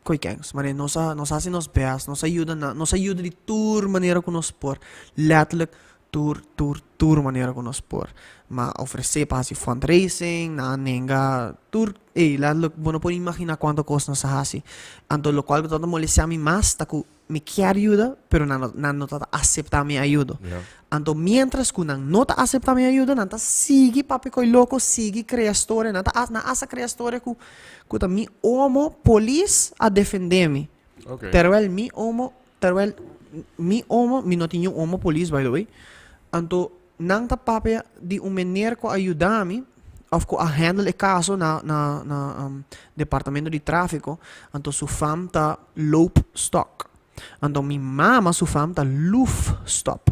Speaker 2: Koe kens, mane nos a nos a hasi nos best, nos a yuda nan, nos a yuda di tur manera ku nos por, letterlijk tur tur tur manera ku nos por. Ma ofresé pa hasi fundraising, nan a nenga tur, ey letterlijk bo no por imaginá kuantu kos nos a hasi. Anto lokual ku tabata molestiá mi mas ta ku mi kier yuda, pero nan no nan no tabata aseptá mi ayudo. Anto miéntras ku nan no ta aseptá mi ayudo, nan ta sigui papia koe loko, sigui krea storia, nan ta nan hasta krea storia ku Ku ta mi omo polis a defende mi.
Speaker 1: Okay.
Speaker 2: Terwijl mi omo, terwijl mi omo, mi no tin niun omo polis by the way. Anto nan ta papia di un meneer ku a yuda mi of ku a handle e kaso na na na um, departamento di trafiko. Anto su fam ta Loopstok. Anto mi mama su fam ta Loefstop.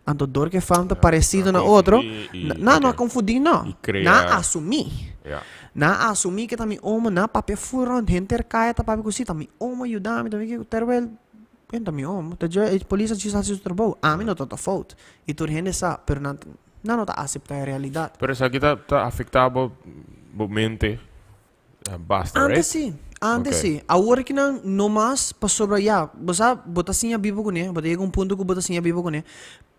Speaker 2: Anto dor ku e fam ta paresido na otro, nan no a konfundí no. Nan a asumí. Nan a asumí ku ta mi omo, nan a papia ful rònt, henter kaya ta papia ku si ta mi omo a yuda mi, ta mi kiko, terwel e no ta mi omo, ta dje e polis a djis hasi su trabou, ami no ta ta fout. I tur hende sa, pero nan nan no ta aseptá e realidat.
Speaker 1: Pero esaki ta ta afektá bo bo mente Basta, right?
Speaker 2: Antes sí, antes
Speaker 1: Ok.
Speaker 2: sí. Awor ki nan no mas pasobra ya, bo sa, bo ta siña biba kuné, bo ta yega un punto ku bo ta siña biba kuné,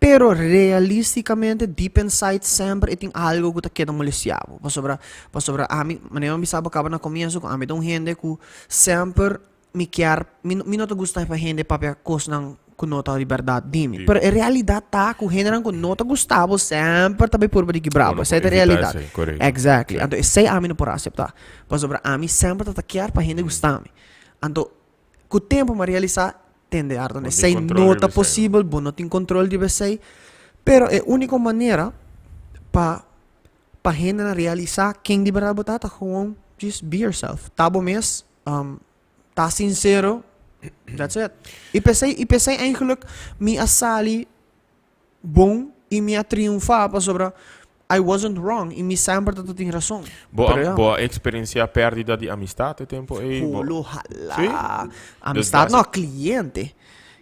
Speaker 2: pero realisticamente deep inside semper e tin algo ku ta keda molestia bo, pasobra, pasobra ami, manera mi bisa bo kaba na komienso ku ami ta un hende ku semper Mi kier, mi mi no ta gusta pa hende papia kosnan ku no ta di bèrdat di mi. Pero e realidat ta ku hendenan ku no ta gusta bo semper ta bai purba di kibra bo. Esei ta e realidat. Exactly. Anto esei ami no por aseptá. Pasobra ami semper ta ta kier pa hende gusta mi. Anto ku tempu mi a realisá, tende Arton, esei no ta posibel, bo no tin kontrol riba esei. Pero e úniko manera pa pa hendenan realisá ken di bèrdat bo ta, ta gewoon just be yourself. Ta bo mes. Ta sincero, that's it. Y p'esey, y p'esey eigenlijk mi a sali. bon y mi a triunfa pasobra I wasn't wrong y mi semper ta tin rason.
Speaker 1: Bo
Speaker 2: Pero
Speaker 1: a,
Speaker 2: ja.
Speaker 1: bo a experiencia pérdida di amistad e tempo ei? Bo-
Speaker 2: Holo hala.
Speaker 1: Sí?
Speaker 2: Amistad
Speaker 1: Dus
Speaker 2: no, cliente.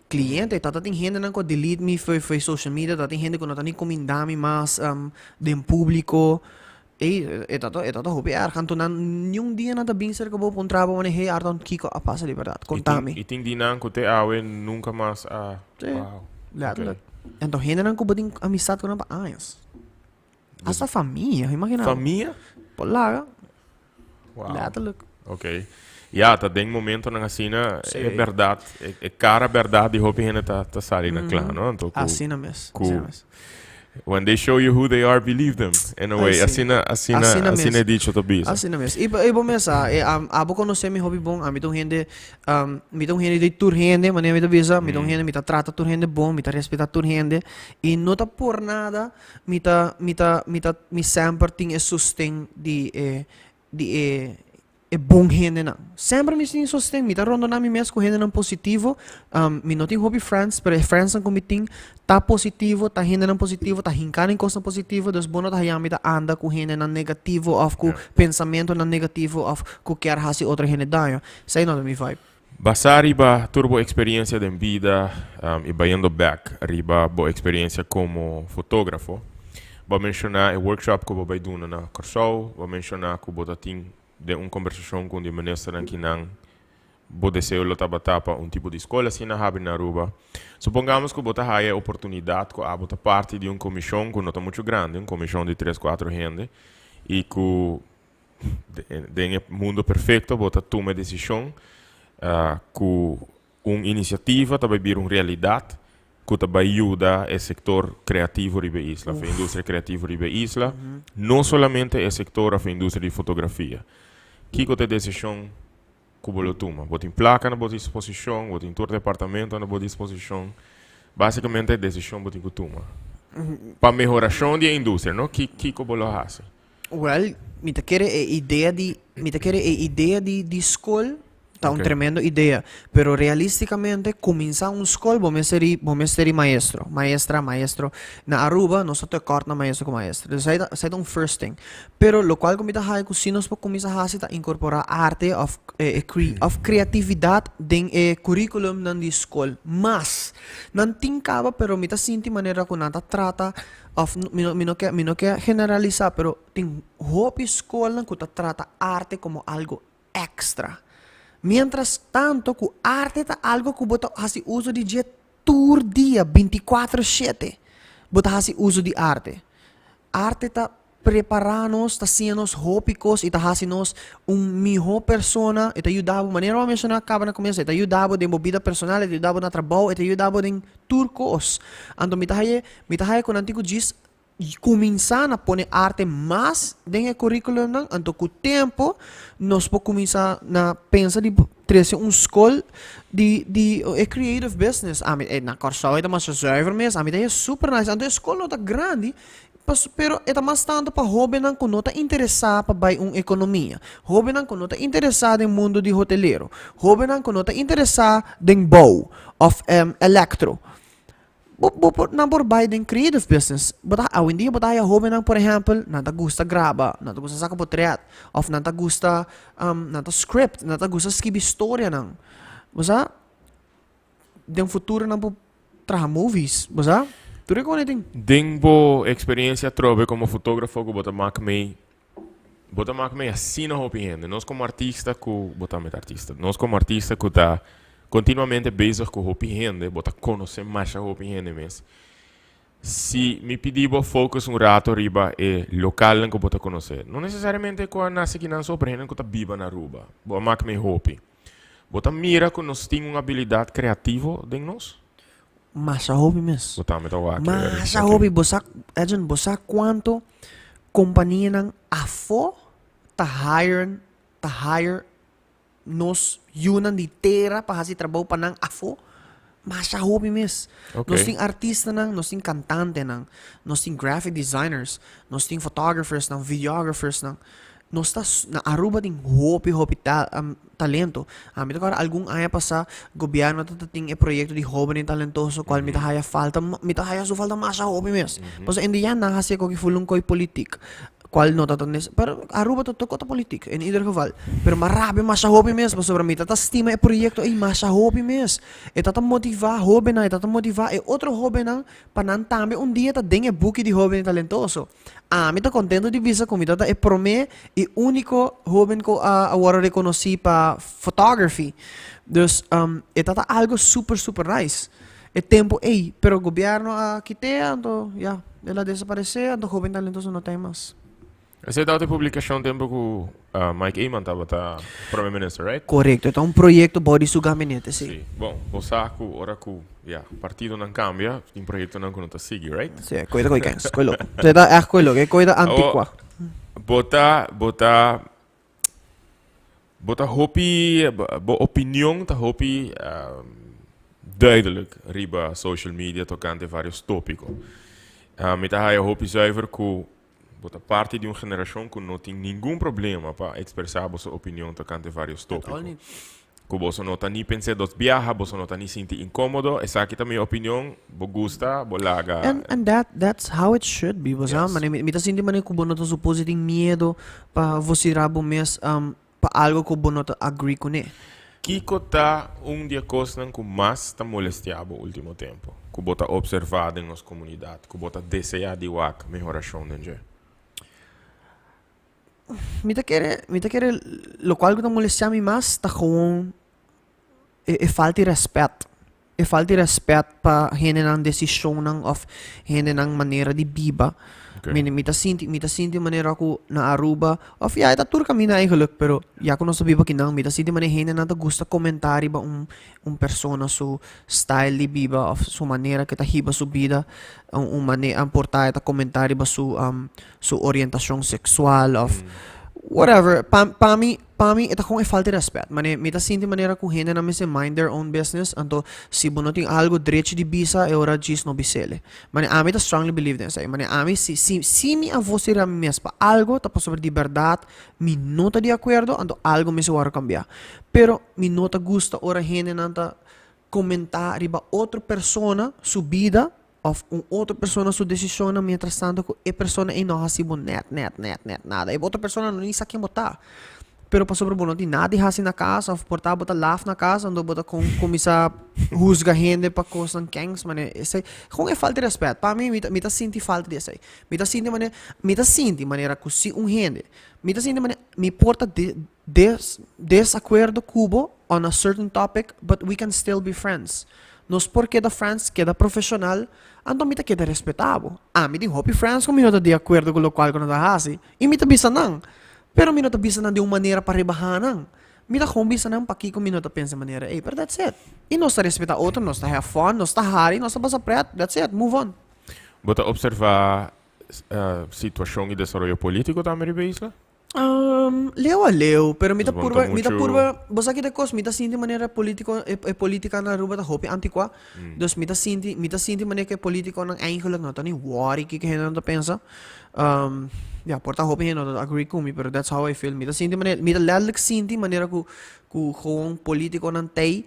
Speaker 2: Cliente, tata tin hendenan cu a delete mi fo'i fo'i social media, tata tin hende cu no ta ni cuminda mi mas um, den publico. Ey, e tata, e tata hopi erg. Anto nan niun dia nan ta bin cerca bo puntra bo manera, hey Arton, kico a pasa di berdad?
Speaker 1: I tin,
Speaker 2: Conta mi.
Speaker 1: i tin di nan cu te awe nunca mas a...
Speaker 2: Sí.
Speaker 1: Wow.
Speaker 2: Letterlijk.
Speaker 1: Ok.
Speaker 2: Anto hendenan cu bo tin amistad cu nan pa añas. Hasta famia, imagina bo.
Speaker 1: Famia?
Speaker 2: Por laga.
Speaker 1: Wow.
Speaker 2: Letterlijk.
Speaker 1: Ok. Ja, ta den momentonan asina
Speaker 2: Sí.
Speaker 1: e berdad, e, e cara berdad di hopi hende ta, ta sali na kla, no? Anto ku,
Speaker 2: Asina mes.
Speaker 1: ku-
Speaker 2: Asina mes.
Speaker 1: when they show you who they are, believe them. In a
Speaker 2: Ay,
Speaker 1: way,
Speaker 2: sí.
Speaker 1: asina, asina,
Speaker 2: Asina mes.
Speaker 1: asina e dicho ta bisa.
Speaker 2: Asina mes. I, i bo mes sa, e, am, abo conoce mi hopi bon, ami ta un hende, um, mi ta un hende di tur hende, manera mi ta bisa, mi ta un hende, mi ta trata tur hende bon, mi ta respeta tur hende, i no ta por nada mi ta, mi ta, mi ta, mi semper tin e sosten di e, di e, e bon hendenan. Semper mi tin sosten, mi ta rondona mi mes ku hendenan positivo. Um, mi no tin hopi friends, pero e friendsnan ku mi tin ta positivo, ta hendenan positivo, ta hinká den kosnan positivo. Dus bo no ta haña mi ta anda ku hendenan negativo òf ku pensamentonan negativo òf ku kier hasi otro hende daño. Esei no ta mi vibe.
Speaker 1: Basá riba tur bo eksperiencia den bida i bayendo bek riba bo eksperiencia komo fotógrafo, bo a menshoná e workshop ku bo bai duna na Kòrsou, bo a menshoná ku bo ta tin den un kombersashon ku un di e ministernan kinan bo deseo lo tabata pa un tipo di skol asina habri na Aruba. Supongamos ku bo ta haya e oportunidat ku abo ta parti di un komishon ku no ta muchu grandi, un komishon di tres kuatro hende i ku Den e mundo perfecto bo ta tuma e decision cu un iniciativa ta bay bira un realidad cu ta bay yuda e sector creativo riba e isla, of e industria creativo riba e isla, no solamente e sector of e industria di fotografia. Kico ta e decision cu bo lo tuma? Bo tin placa na bo disposicion, bo tin tur departamento na bo disposicion. Basicamente e decision bo tin cu tuma pa mehoracion di e industria, no? Kico bo lo haci?
Speaker 2: Well, mi ta kere e idea di, mi ta kere e idea di, di skol ta un tremendo idea. Pero realisticamente cuminsa un skol bo mester di, bo mester di maestro, maestra, maestro. Na Aruba nos ta tekort na maestro cu maestra. Dus esei ta, esei ta un first thing. Pero locual cu mi ta haya cu si nos por cuminsa haci ta incorpora arte of e cre, of creatividad den e curriculumnan di skol mas. Nan tin caba pero mi ta sinti manera cu nan ta trata Of mi no mi no ke mi no ke generalisá pero tin hopi skolnan ku ta trata arte komo algo èkstra. Miéntras tanto ku arte ta algo ku bo ta hasi uso di dje tur dia bintikuater shete bo ta hasi uso di arte. Arte ta prepará nos, ta siña nos hopi kos i ta hasi nos un mihó persona, e ta yuda bo manera bo a menshoná kaba na komienso e ta yuda bo den bo bida personal, e ta yuda bo na trabou, e ta yuda bo den tur kos. Anto mi ta haye mi ta haye ku nan tin ku djis kuminsá na pone arte mas den e kurikulumnan, anto ku tempu nos por kuminsá na pensa di trese un skol di di e creative business. Ami e na Kòrsou e ta masha zuiver mes, ami ta haye super nice, anto e skol no ta grandi, Pas, pero e ta mas tantu pa hóbennan ku no ta interesá pa bai un ekonomia, hóbennan ku no ta interesá den mundu di hotelero, hóbennan ku no ta interesá den bou òf elektro. Bo bo por nan por bai den creative business. Bo ta awendia bo ta haya hóbennan por ehèmpel nan ta gusta graba, nan ta gusta saka potrèt òf nan ta gusta nan ta script, nan ta gusta skibi storianan. Bo sa? Den futuro nan por traha movies, bo sa? Tur e kone tin.
Speaker 1: Den bo experiencia atrobe como fotografo cu bo ta mak mei, bo ta mak mei asina hopi hende. Nos como artista cu, bo tambe ta artista, nos como artista cu ta continuamente bezig cu hopi hende, bo ta conoce masha hopi hende mes. Si mi pidi bo focus un rato riba e localnan cu bo ta conoce, no necesariamente cu a nace kinan so, pero hendenan cu ta biba na Aruba, bo a mak mei hopi. Bo ta mira ku nos tin un abilidat kreativo den nos?
Speaker 2: Masha hopi mes.
Speaker 1: Bo tambe ta wak.
Speaker 2: Masha hopi. Bo sa, Edjean, bo sa kuantu kompanianan afó ta hire, ta hire nos yunan di tera pa hasi trabou pa nan afó? Masha hopi mes. Nos tin artistanan, nos tin kantantenan, nos tin graphic designers, nos tin photographersnan, videographersnan. Nos ta na Aruba tin hopi hopi ta talento. Ami ta kòrda algun aña pasá gobièrnu ta tin e proyekto di hóbennan talentoso kual mi ta haya falta mi ta haya su falta masha hopi mes. Pasobra en di ya nan hasi e koki ful un koi politik kual no ta ta nes pero Aruba ta toko ta politik en ieder geval. Pero mi a rabia masha hopi mes pasobra mi ta ta stima e proyekto ei masha hopi mes. E ta ta motivá hóbennan e ta ta motivá e otro hóbennan pa nan tambe un dia ta den e buki di hóbennan talentoso. Ami ta contento di bisa cu mi ta ta e prome y unico hoben cu a a worde reconoci pa photography. Dus e ta ta algo super super nice e tempo ey, pero gobierno a kite anto ya, el a desaparece anto hoben talentoso no ta ey mas.
Speaker 1: Esey tabata e publicacion tempo cu Mike Eman tabata Prome Minister, right?
Speaker 2: Corecto, e ta un proyecto bou di su gabinete, si.
Speaker 1: Si. Bon, bo sa cu ora cu, ya, partidonan cambia, tin proyectonan cu no ta sigui, right?
Speaker 2: Si, e coy ta coy kens, coy loco. E ta echt coy loco, e coy ta anticua.
Speaker 1: Awor, bo ta, bo ta, bo ta hopi, bo opinion ta hopi duidelijk riba social media tocante varios topico. Mi ta haya hopi zuiver cu Bo ta parti di un generashon ku no tin ningun problema pa ekspresá boso opinion tokante vários tópiko. Ku boso no ta ni pens'é dos biaha, boso no ta ni sinti inkómodo, esaki ta mi opinion, bo gusta, bo laga.
Speaker 2: And and that that's how it should be, bo sa. Mane mi ta sinti mane ku bo no ta suposi tin miedo pa vosirá bo mes pa algo ku bo no ta agree kuné.
Speaker 1: Kiko ta un di e kosnan ku mas ta molestiá bo último tempu, ku bo ta opservá den nos komunidat, ku bo ta deseá di wak mehorashon den dje?
Speaker 2: Mi ta kere, mi ta kere lokual ku ta molestiá mi mas ta gewoon e falta di rèspèt. E falta di rèspèt pa hendenan desishonnan òf hendenan manera di biba. Mi mi ta sinti mi ta sinti manera ku na Aruba òf ya e ta tur kaminda eigenlik pero ya ku nos ta biba akinan mi ta sinti manera hendenan ta gusta komentá riba un un persona su style di biba òf su manera ku e ta hiba su bida un un manera por ta e ta komentá riba su su orientashon seksual òf whatever pa pa mi Pa mi e ta kon e falta di rèspèt. Mane mi ta sinti manera ku hendenan mester mind their own business, anto si bo no tin algu drechi di bisa e ora djis no bis'ele. Mane ami ta strongly believe den esei. Mane ami si si si mi a vosera mi mes pa algu ta pasobra di bèrdat mi no ta di akuerdo anto algu mester wòrdu kambiá. Pero mi no ta gusta ora hendenan ta komentá riba otro persona su bida Of un otro persona su decisionnan mientras tanto cu e persona ey no haci bo net, net, net, net nada. E otro persona no ni sa ken bo ta. Pero pasobra bo no tin nada di haci na cas of por ta bo ta laf na cas anto bo ta con cuminsa huzga hende pa cosnan kens mane esey gewoon e falta di respet. Pa mi, mi ta sinti falta di esey. Mi ta sinti mane, mi ta sinti manera cu si un hende, mi ta sinti mane mi por ta de des desacuerdo cu bo on a certain topic but we can still be friends. Nos por keda friends, keda profesional, anto mi ta keda respeta bo. Ami tin hopi friends cu mi no ta di acuerdo cu locual cu nan ta haci y mi ta bisa nan. Pero mi no ta bisa nan di un manera pa rebaha nan. Mi ta gewoon bisa nan pakico mi no ta pensa e manera ey, pero that's it. Y nos ta respeta otro, nos ta have fun, nos ta hari, nos ta pasa pret, that's it, move on.
Speaker 1: Bo ta observa situacion y desaroyo politico tambe riba e isla?
Speaker 2: Leu a leu, pero mi ta purba, mi ta purba, bo sa ki ta kos, mi ta sinti manera politico, e e politica na Aruba ta hopi anticuá. Dus mi ta sinti, mi ta sinti manera ku e politiconan eigenlijk no ta ni worry kiko hendenan ta pensa. Ya, por ta hopi hende no ta agree ku mi, pero that's how I feel. Mi ta sinti manera, mi ta letterlijk sinti manera ku ku gewoon politiconan t'ei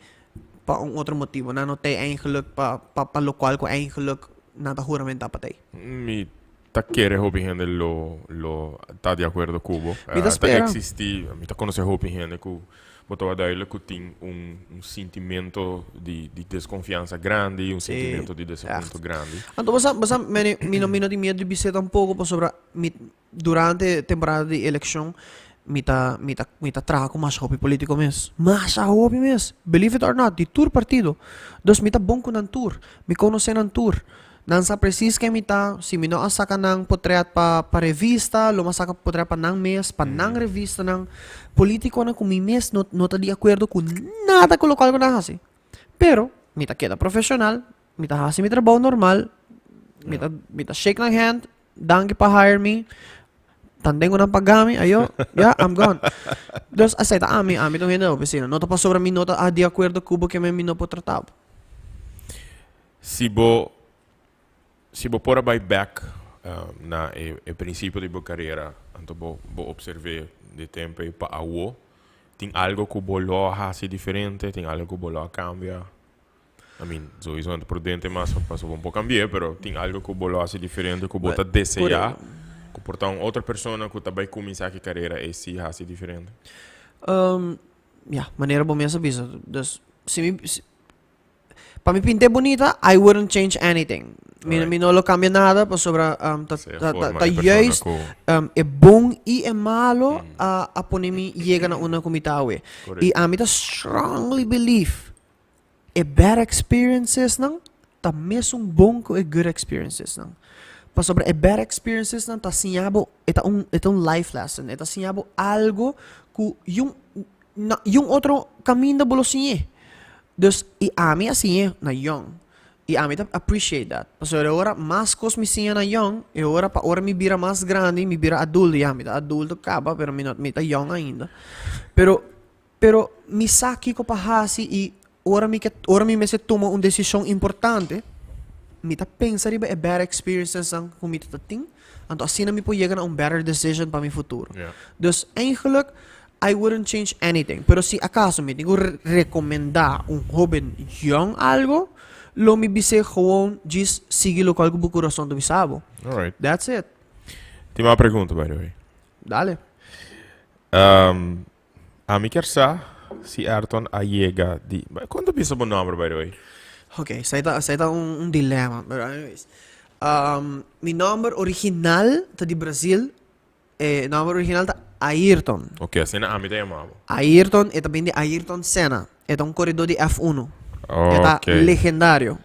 Speaker 2: pa un otro motibo. Nan no t'ei eigenlijk pa pa pa lokual ku eigenlijk nan ta huramentá pa t'ei.
Speaker 1: Mi Ta kere hopi hende lo lo ta di akuerdo ku bo.
Speaker 2: Mi ta spera.
Speaker 1: Ta eksistí, mi ta konosé hopi hende ku bo ta wak duidelijk ku tin un un sintimento di di deskonfiansa grandi, un
Speaker 2: Sí,
Speaker 1: sintimento di desapunto
Speaker 2: ègt.
Speaker 1: grandi.
Speaker 2: Anto bo sa bo sa mene mi no mi no tin miedu di bis'é tampoko pasobra mi durante temporada di elekshon mi ta mi ta mi ta traha ku masha hopi politiko mes. Masha hopi mes! Believe it or not, di tur partido. Dus mi ta bon ku nan tur, mi konosé nan tur. Nan sa presis ken mi ta, si mi no a saka nan potret pa pa revista, lo mi a saka potret pa nan mes, pa nan revistanan. Politikonan ku mi mes no no ta di akuerdo ku nada ku lokual ku nan hasi. Pero mi ta keda profeshonal, mi ta hasi mi trabou normal, mi ta mi ta shake nan hand, danki pa hire mi, tanten ku nan paga mi, ayo, ya, I'm gone. Dus asei ta ami, ami ta un hende ofisina. No ta pasobra mi no ta di akuerdo ku bo ke mi no por trata bo.
Speaker 1: Si bo si bo por a bai bek na e principio di bo carera, anto bo bo observe di tempo ei pa awo, tin algo cu bo lo a haci diferente, tin algo cu bo lo a cambia? I mean, sowieso no ta prudente mas pasobra bo no por cambi'é, pero tin algo cu bo lo haci diferente cu bo ta desea cu por ta un otro persona cu ta bay cuminsa ki carera ei si haci diferente?
Speaker 2: Ya, manera bo mes a bisa. Dus, si mi, pa mi pint'é bunita, I wouldn't change anything. Mi, mi no lo cambia nada pasobra ta, ta, ta, ta juist e bon y e malo a, a pone mi yega na unda cu mi ta awe. Y ami ta strongly believe E bad experiencesnan ta mesun bon ku e good experiencesnan. Pasobra e bad experiencesnan ta siña bo, e ta un, e ta un life lesson, e ta siña bo algo ku yun, na yun otro kaminda bo lo siñ'é. Dus, i ami a siñ'é na yòn. I ami ta appreciate that. Pasobra e ora mas kos mi siña na yòn, e ora pa ora mi bira mas grandi, mi bira adulto, ya mi ta adulto kaba, pero mi no, mi ta yòn ainda. Pero Pero mi sa kiko pa hasi i ora mi ke ora mi mester tuma un desishon importante, mi ta pensa riba e bad experiencesnan ku mi ta tin, anto asina mi por yega na un better decision pa mi futuro. Dus eigenlijk I wouldn't change anything, pero si akaso mi tin ku rekomendá un hoben yòn algo, lo mi bis'é gewoon djis sigui lokual ku bo kurason ta bisa bo. That's it.
Speaker 1: Tin mas pregunta by the way.
Speaker 2: Dale.
Speaker 1: Ami kier sa si Ayrton a yega di. Kon ta bisa bo nomber by the way?
Speaker 2: Ok, esei ta esei ta un un dilema, pero anyways. Mi nomber original ta di Brazil, e nomber original ta Ayrton.
Speaker 1: Ok, asina ami ta yama bo.
Speaker 2: Ayrton, e ta bin di Ayrton Senna, e ta un koredó di F1. E ta legendario.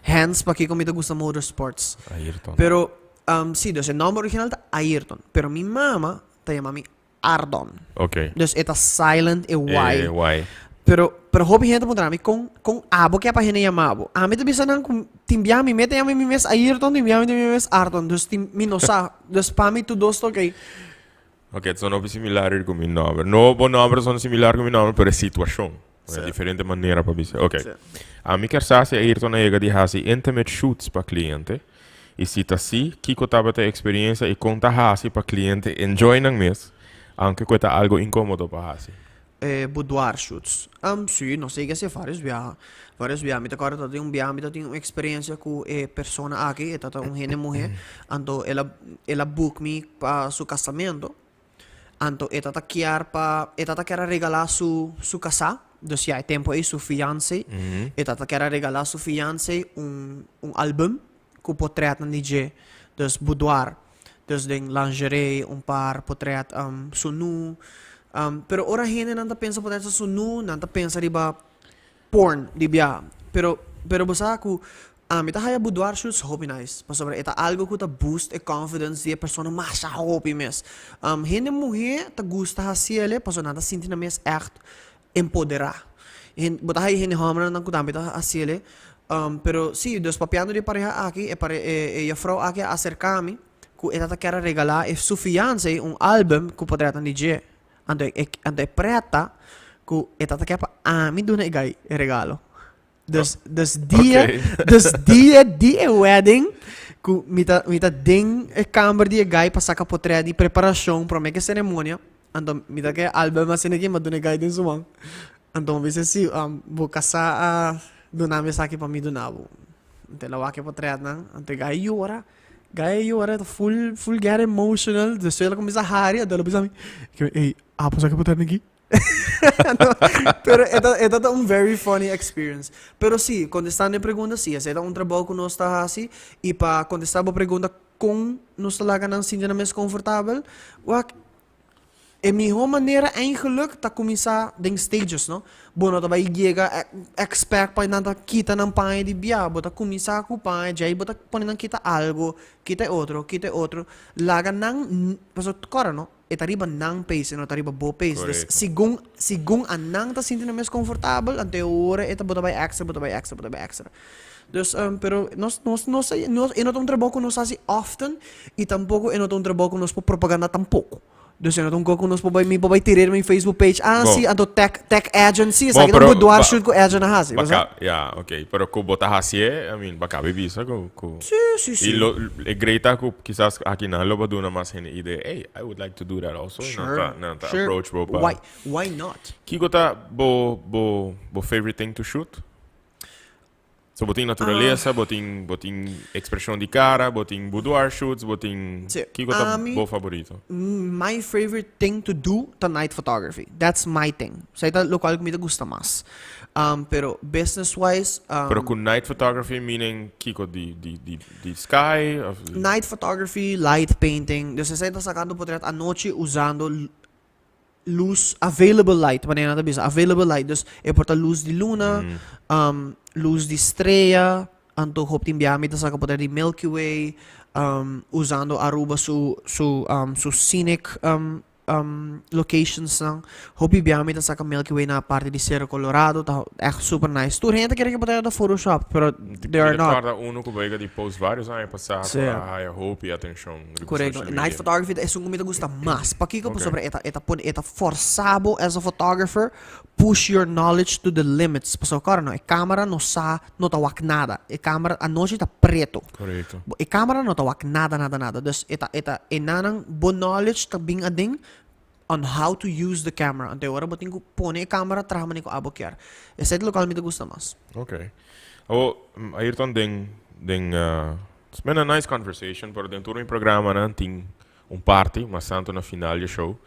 Speaker 2: Hence pakiko mi ta gusta motorsports.
Speaker 1: Ayrton.
Speaker 2: Pero, si, dus e nomber original ta Ayrton, pero mi mama ta yama mi Ardon.
Speaker 1: Ok.
Speaker 2: Dus e ta silent e Y.
Speaker 1: E Y.
Speaker 2: Pero, pero hopi hende ta puntra mi kon, kon abo ke pa hende yama bo. Ami ta bisa nan ku tin bia mi mes ta yama mi mes Ayrton, tin bia mi ta yama mi mes Ardon. Dus tin, mi no sa. Dus pa mi tur dos ta ok.
Speaker 1: Ok, ta hopi similar ku mi nomber. No bo nomber ta similar ku mi nomber, pero e situashon.
Speaker 2: Sí.
Speaker 1: Diferente manera pa bisa. Ok.
Speaker 2: Sí.
Speaker 1: Ami kier sa si Ayrton a yega di hasi intimate shoots pa cliente. Y si ta si, kico tabata e experiencia y con ta hasi pa cliente enjoy nan mes, aunke cu e ta algo incomodo pa hasi?
Speaker 2: E boudoir shoots. Sí, nos a yega hasi varios biaha. Varios biaha. Mi ta corda ta tin un biaha mi ta tin un experiencia cu e persona aki, e ta un hende muhe, anto el a el a book mi pa su casamento. Anto e tata kier pa, e tata kier a regalá su, su kasá, dus ya e tempu ei su fiancé, e tata kier a regalá su fiancé un, un album ku potretnan di dje, dus boudoir, dus den lingerie, un par potret sunú. Pero ora hendenan ta pensa potret sunú, nan ta pensa riba porn di bia. Pero, pero bo sa ku ami ta haya boudoir shoots hopi nice, pasobra e ta algo ku ta boost e confidence di e persona masha hopi mes. Hende muhé ta gusta hasiel pasobra nan ta sinti nan mes ègt empoderá. Hen, bo ta haya hende hòmbernan ku tambe ta hasiel, pero si, dus papiando di e pareha aki, e pare, e e jufrou aki a aserká mi ku e ta kier a regalá e su fiansé un album ku potretnan di dje. Anto e anto e preta ku e tata ke pa ami duna e guy e regalo. Dus dus dia dus dia di e wedding ku mi ta mi ta den e kamber di e guy pa saka potret di preparashon prome ke seremonia anto mi ta ke album asina aki mi a duna e guy den su man. Anto mi bisa si bo kasá a duna mi esaki pa mi duna bo. Anto el a wak e potretnan anto e guy a yora. Guy a yora ta full full get emotional despues el a cuminsa hari anto el a bisa mi ey abo sa ke por tene aki pero e ta e ta un very funny experience pero si contestando e pregunta si esey ta un trabou cu nos ta haci y pa contesta bo pregunta con nos ta laga nan sinti nan mes confortabel wak E mihó manera eigenlijk ta kuminsá den stages, no? Bo no ta bai yega expect pa nan ta kita nan paña di bia. Bo ta kuminsá ku paña, djei bo ta pone nan kita algu, kita e otro, kita e otro. Laga nan, pasobra kòrda no, e ta riba nan pace, e no ta riba bo pace. Dus segun, segun a nan ta sinti nan mes konfortabel, anto e ora e ta bo ta bai extra, bo ta bai extra, bo ta bai extra. Dus, pero nos, nos, nos, nos, e no ta un trabou ku nos hasi often i tampoko e no ta un trabou ku nos por propaganda tampoko. Dus e no ta un kos ku nos por bai, mi por bai tira riba mi Facebook page, ah
Speaker 1: Bo.
Speaker 2: si, anto tag, tag Edjean, si,
Speaker 1: Bo,
Speaker 2: esaki ta
Speaker 1: pero
Speaker 2: un boudoir
Speaker 1: ba-
Speaker 2: shoot ku Edjean a hasi, bo sa?
Speaker 1: Baka, ja, ok. Pero ku bo ta hasié, I mean, baka bi bisa ku, ku.
Speaker 2: Si, si,
Speaker 1: I
Speaker 2: si.
Speaker 1: lo, e great ta ku kisas aki nan lo bo duna mas hende idea, hey, I would like to do that also. I nan
Speaker 2: Sure,
Speaker 1: ta, nan ta
Speaker 2: sure.
Speaker 1: approach bo pa.
Speaker 2: Why, why not?
Speaker 1: Kiko ta bo, bo, bo favorite thing to shoot? So bo tin naturalesa, bo tin bo tin expresion di cara, bo tin boudoir shoots, bo tin
Speaker 2: Sí.
Speaker 1: Kiko ta
Speaker 2: Ami-
Speaker 1: bo favorito?
Speaker 2: My favorite thing to do ta night photography. That's my thing. Esei ta locual cu mi ta gusta mas. Um, pero business wise, um,
Speaker 1: Pero cu night photography meaning kiko di di di di sky of di-
Speaker 2: night photography, light painting. Dus esei ta sacando portret anochi usando l- luz, available light, manera nan ta bisa, available light. Dus e por ta luz di luna, um, luz di strea, anto hopi tin biaha mi ta saka poder di Milky Way, um, usando Aruba su, su, um, su scenic, um, um, locations nan. Hopi biaha mi ta saka Milky Way na parti di Cerro Colorado, ta echt super nice. Tur hende ta kere ke poder ta Photoshop, pero they are
Speaker 1: Mi
Speaker 2: not.
Speaker 1: recorda uno cu bo di post varios aña pasa cu
Speaker 2: Sí.
Speaker 1: a haya hopi atencion riba
Speaker 2: Correcto.
Speaker 1: social
Speaker 2: Night
Speaker 1: media.
Speaker 2: photography ta esun cu mi ta gusta mas. Pakico?
Speaker 1: Ok.
Speaker 2: Pasobra e ta, e ta pone, e ta forsa bo as a photographer push your knowledge to the limits. Pasobra kòrda no, e camera no sa, no ta wak nada. E camera anochi ta preto.
Speaker 1: Correcto.
Speaker 2: Bo, e camera no ta wak nada, nada, nada. Dus e ta, e ta, e nanan bo knowledge ta bin aden on how to use the camera. Anto e ora bo tin cu pone e camera traha manera cu abo kier. Esei ta locual mi ta gusta mas.
Speaker 1: Ok. Awo, Ayrton, den, den, It's been a nice conversation, pero den tur mi programanan tin un parti, mas tanto na final di e show,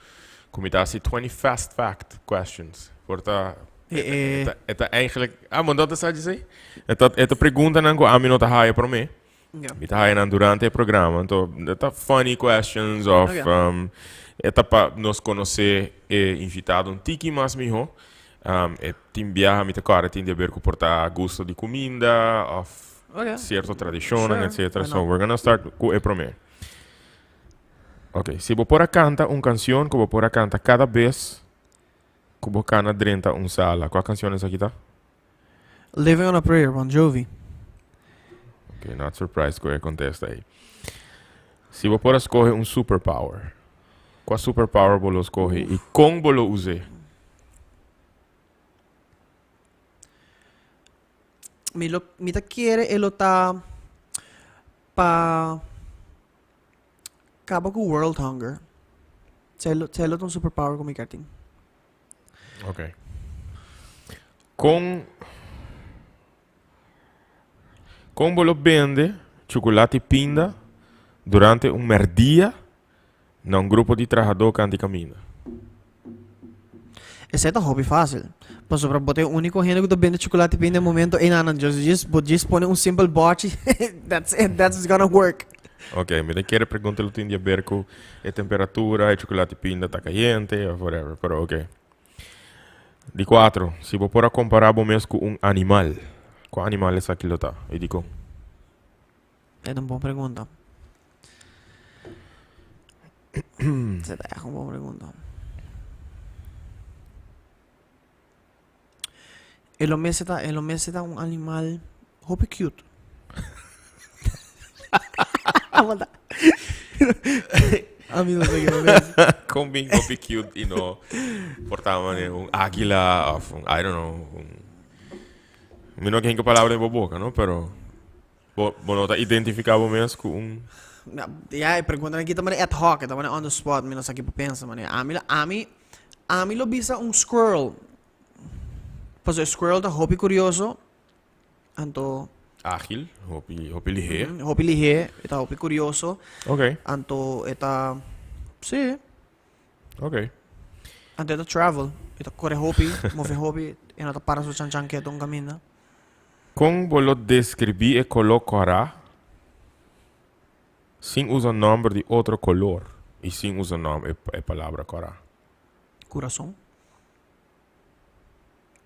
Speaker 1: cu mi ta haci 20 fast fact questions. Por ta,
Speaker 2: E, e.
Speaker 1: e ta eigenlijk, ah, bo no ta sa djis E ta, e ta preguntanan cu ami no ta haya prome.
Speaker 2: Ja.
Speaker 1: Mi ta haya nan durante e programa. Anto, e ta funny questions of,
Speaker 2: Ok.
Speaker 1: e ta pa nos conoce e invitado un tiki mas miho. E tin biaha mi ta corda tin di haber cu por ta gusto di cuminda of
Speaker 2: Okay.
Speaker 1: cierto tradicionnan,
Speaker 2: Sure,
Speaker 1: etcétera.
Speaker 2: why
Speaker 1: So
Speaker 2: not?
Speaker 1: we're gonna start cu e prome. Ok, si bo por a canta un cancion cu bo por a canta cada bes cu bo cana drenta un sala, cua cancion esaki ta?
Speaker 2: Living on a Prayer, Bon Jovi.
Speaker 1: Ok, not surprised cu e contesta ey. Si bo por a scoge un superpower, cua superpower bo lo scoge y con bo lo use?
Speaker 2: Mi lo, mi ta kere e lo ta pa kaba ku world hunger. Esei lo, esei lo ta un superpower ku mi kier tin.
Speaker 1: Ok. Kon, kon bo lo bende chukulati pinda durante un merdia Na un grupo di trahadó kanti kaminda.
Speaker 2: Esei ta hopi fácil. Pasobra bo ta e úniko hende ku ta bende chukulati pinda e momento ei nan. Just, just, bo djis pone un simpel bòchi, that's it, that's gonna work.
Speaker 1: Ok, mi ta kere pregunta lo tin di haber ku e temperatura, e chukulati pinda ta kayente of whatever, pero ok. Di kuatro, si bo por a kompará bo mes ku un animal, kua animal esaki lo ta i dikon?
Speaker 2: E ta un bon pregunta. Esei ta echt un bon pregunta. E lo mester ta, e lo mester ta un animal hopi cute. Aguanta. Ami no sa kiko mester.
Speaker 1: Kon bin hopi cute i no por ta manera un águila of un, I don't know, un Mi no ken ku palabra den bo boka, no? Pero bo, bo no ta identifiká bo mes ku un...
Speaker 2: Ya, e preguntanan aki ta manera ad hoc, e ta manera on the spot, mi no sa ki pa pensa manera. Ami, ami, ami lo bisa un squirrel. Pasobra e squirrel ta hopi kurioso, anto...
Speaker 1: Ágil, hopi, hopi lihé.
Speaker 2: Hopi lihé, e ta hopi kurioso.
Speaker 1: Ok.
Speaker 2: Anto e ta, sí.
Speaker 1: Ok.
Speaker 2: Anto e ta travel, e ta kore hopi, move hopi, e no ta para su chan chan keto un kaminda.
Speaker 1: Kon bo lo deskribí e koló kòrá sin usa nòmber di otro kolor i sin usa nòm e e palabra kòrá?
Speaker 2: Kurason.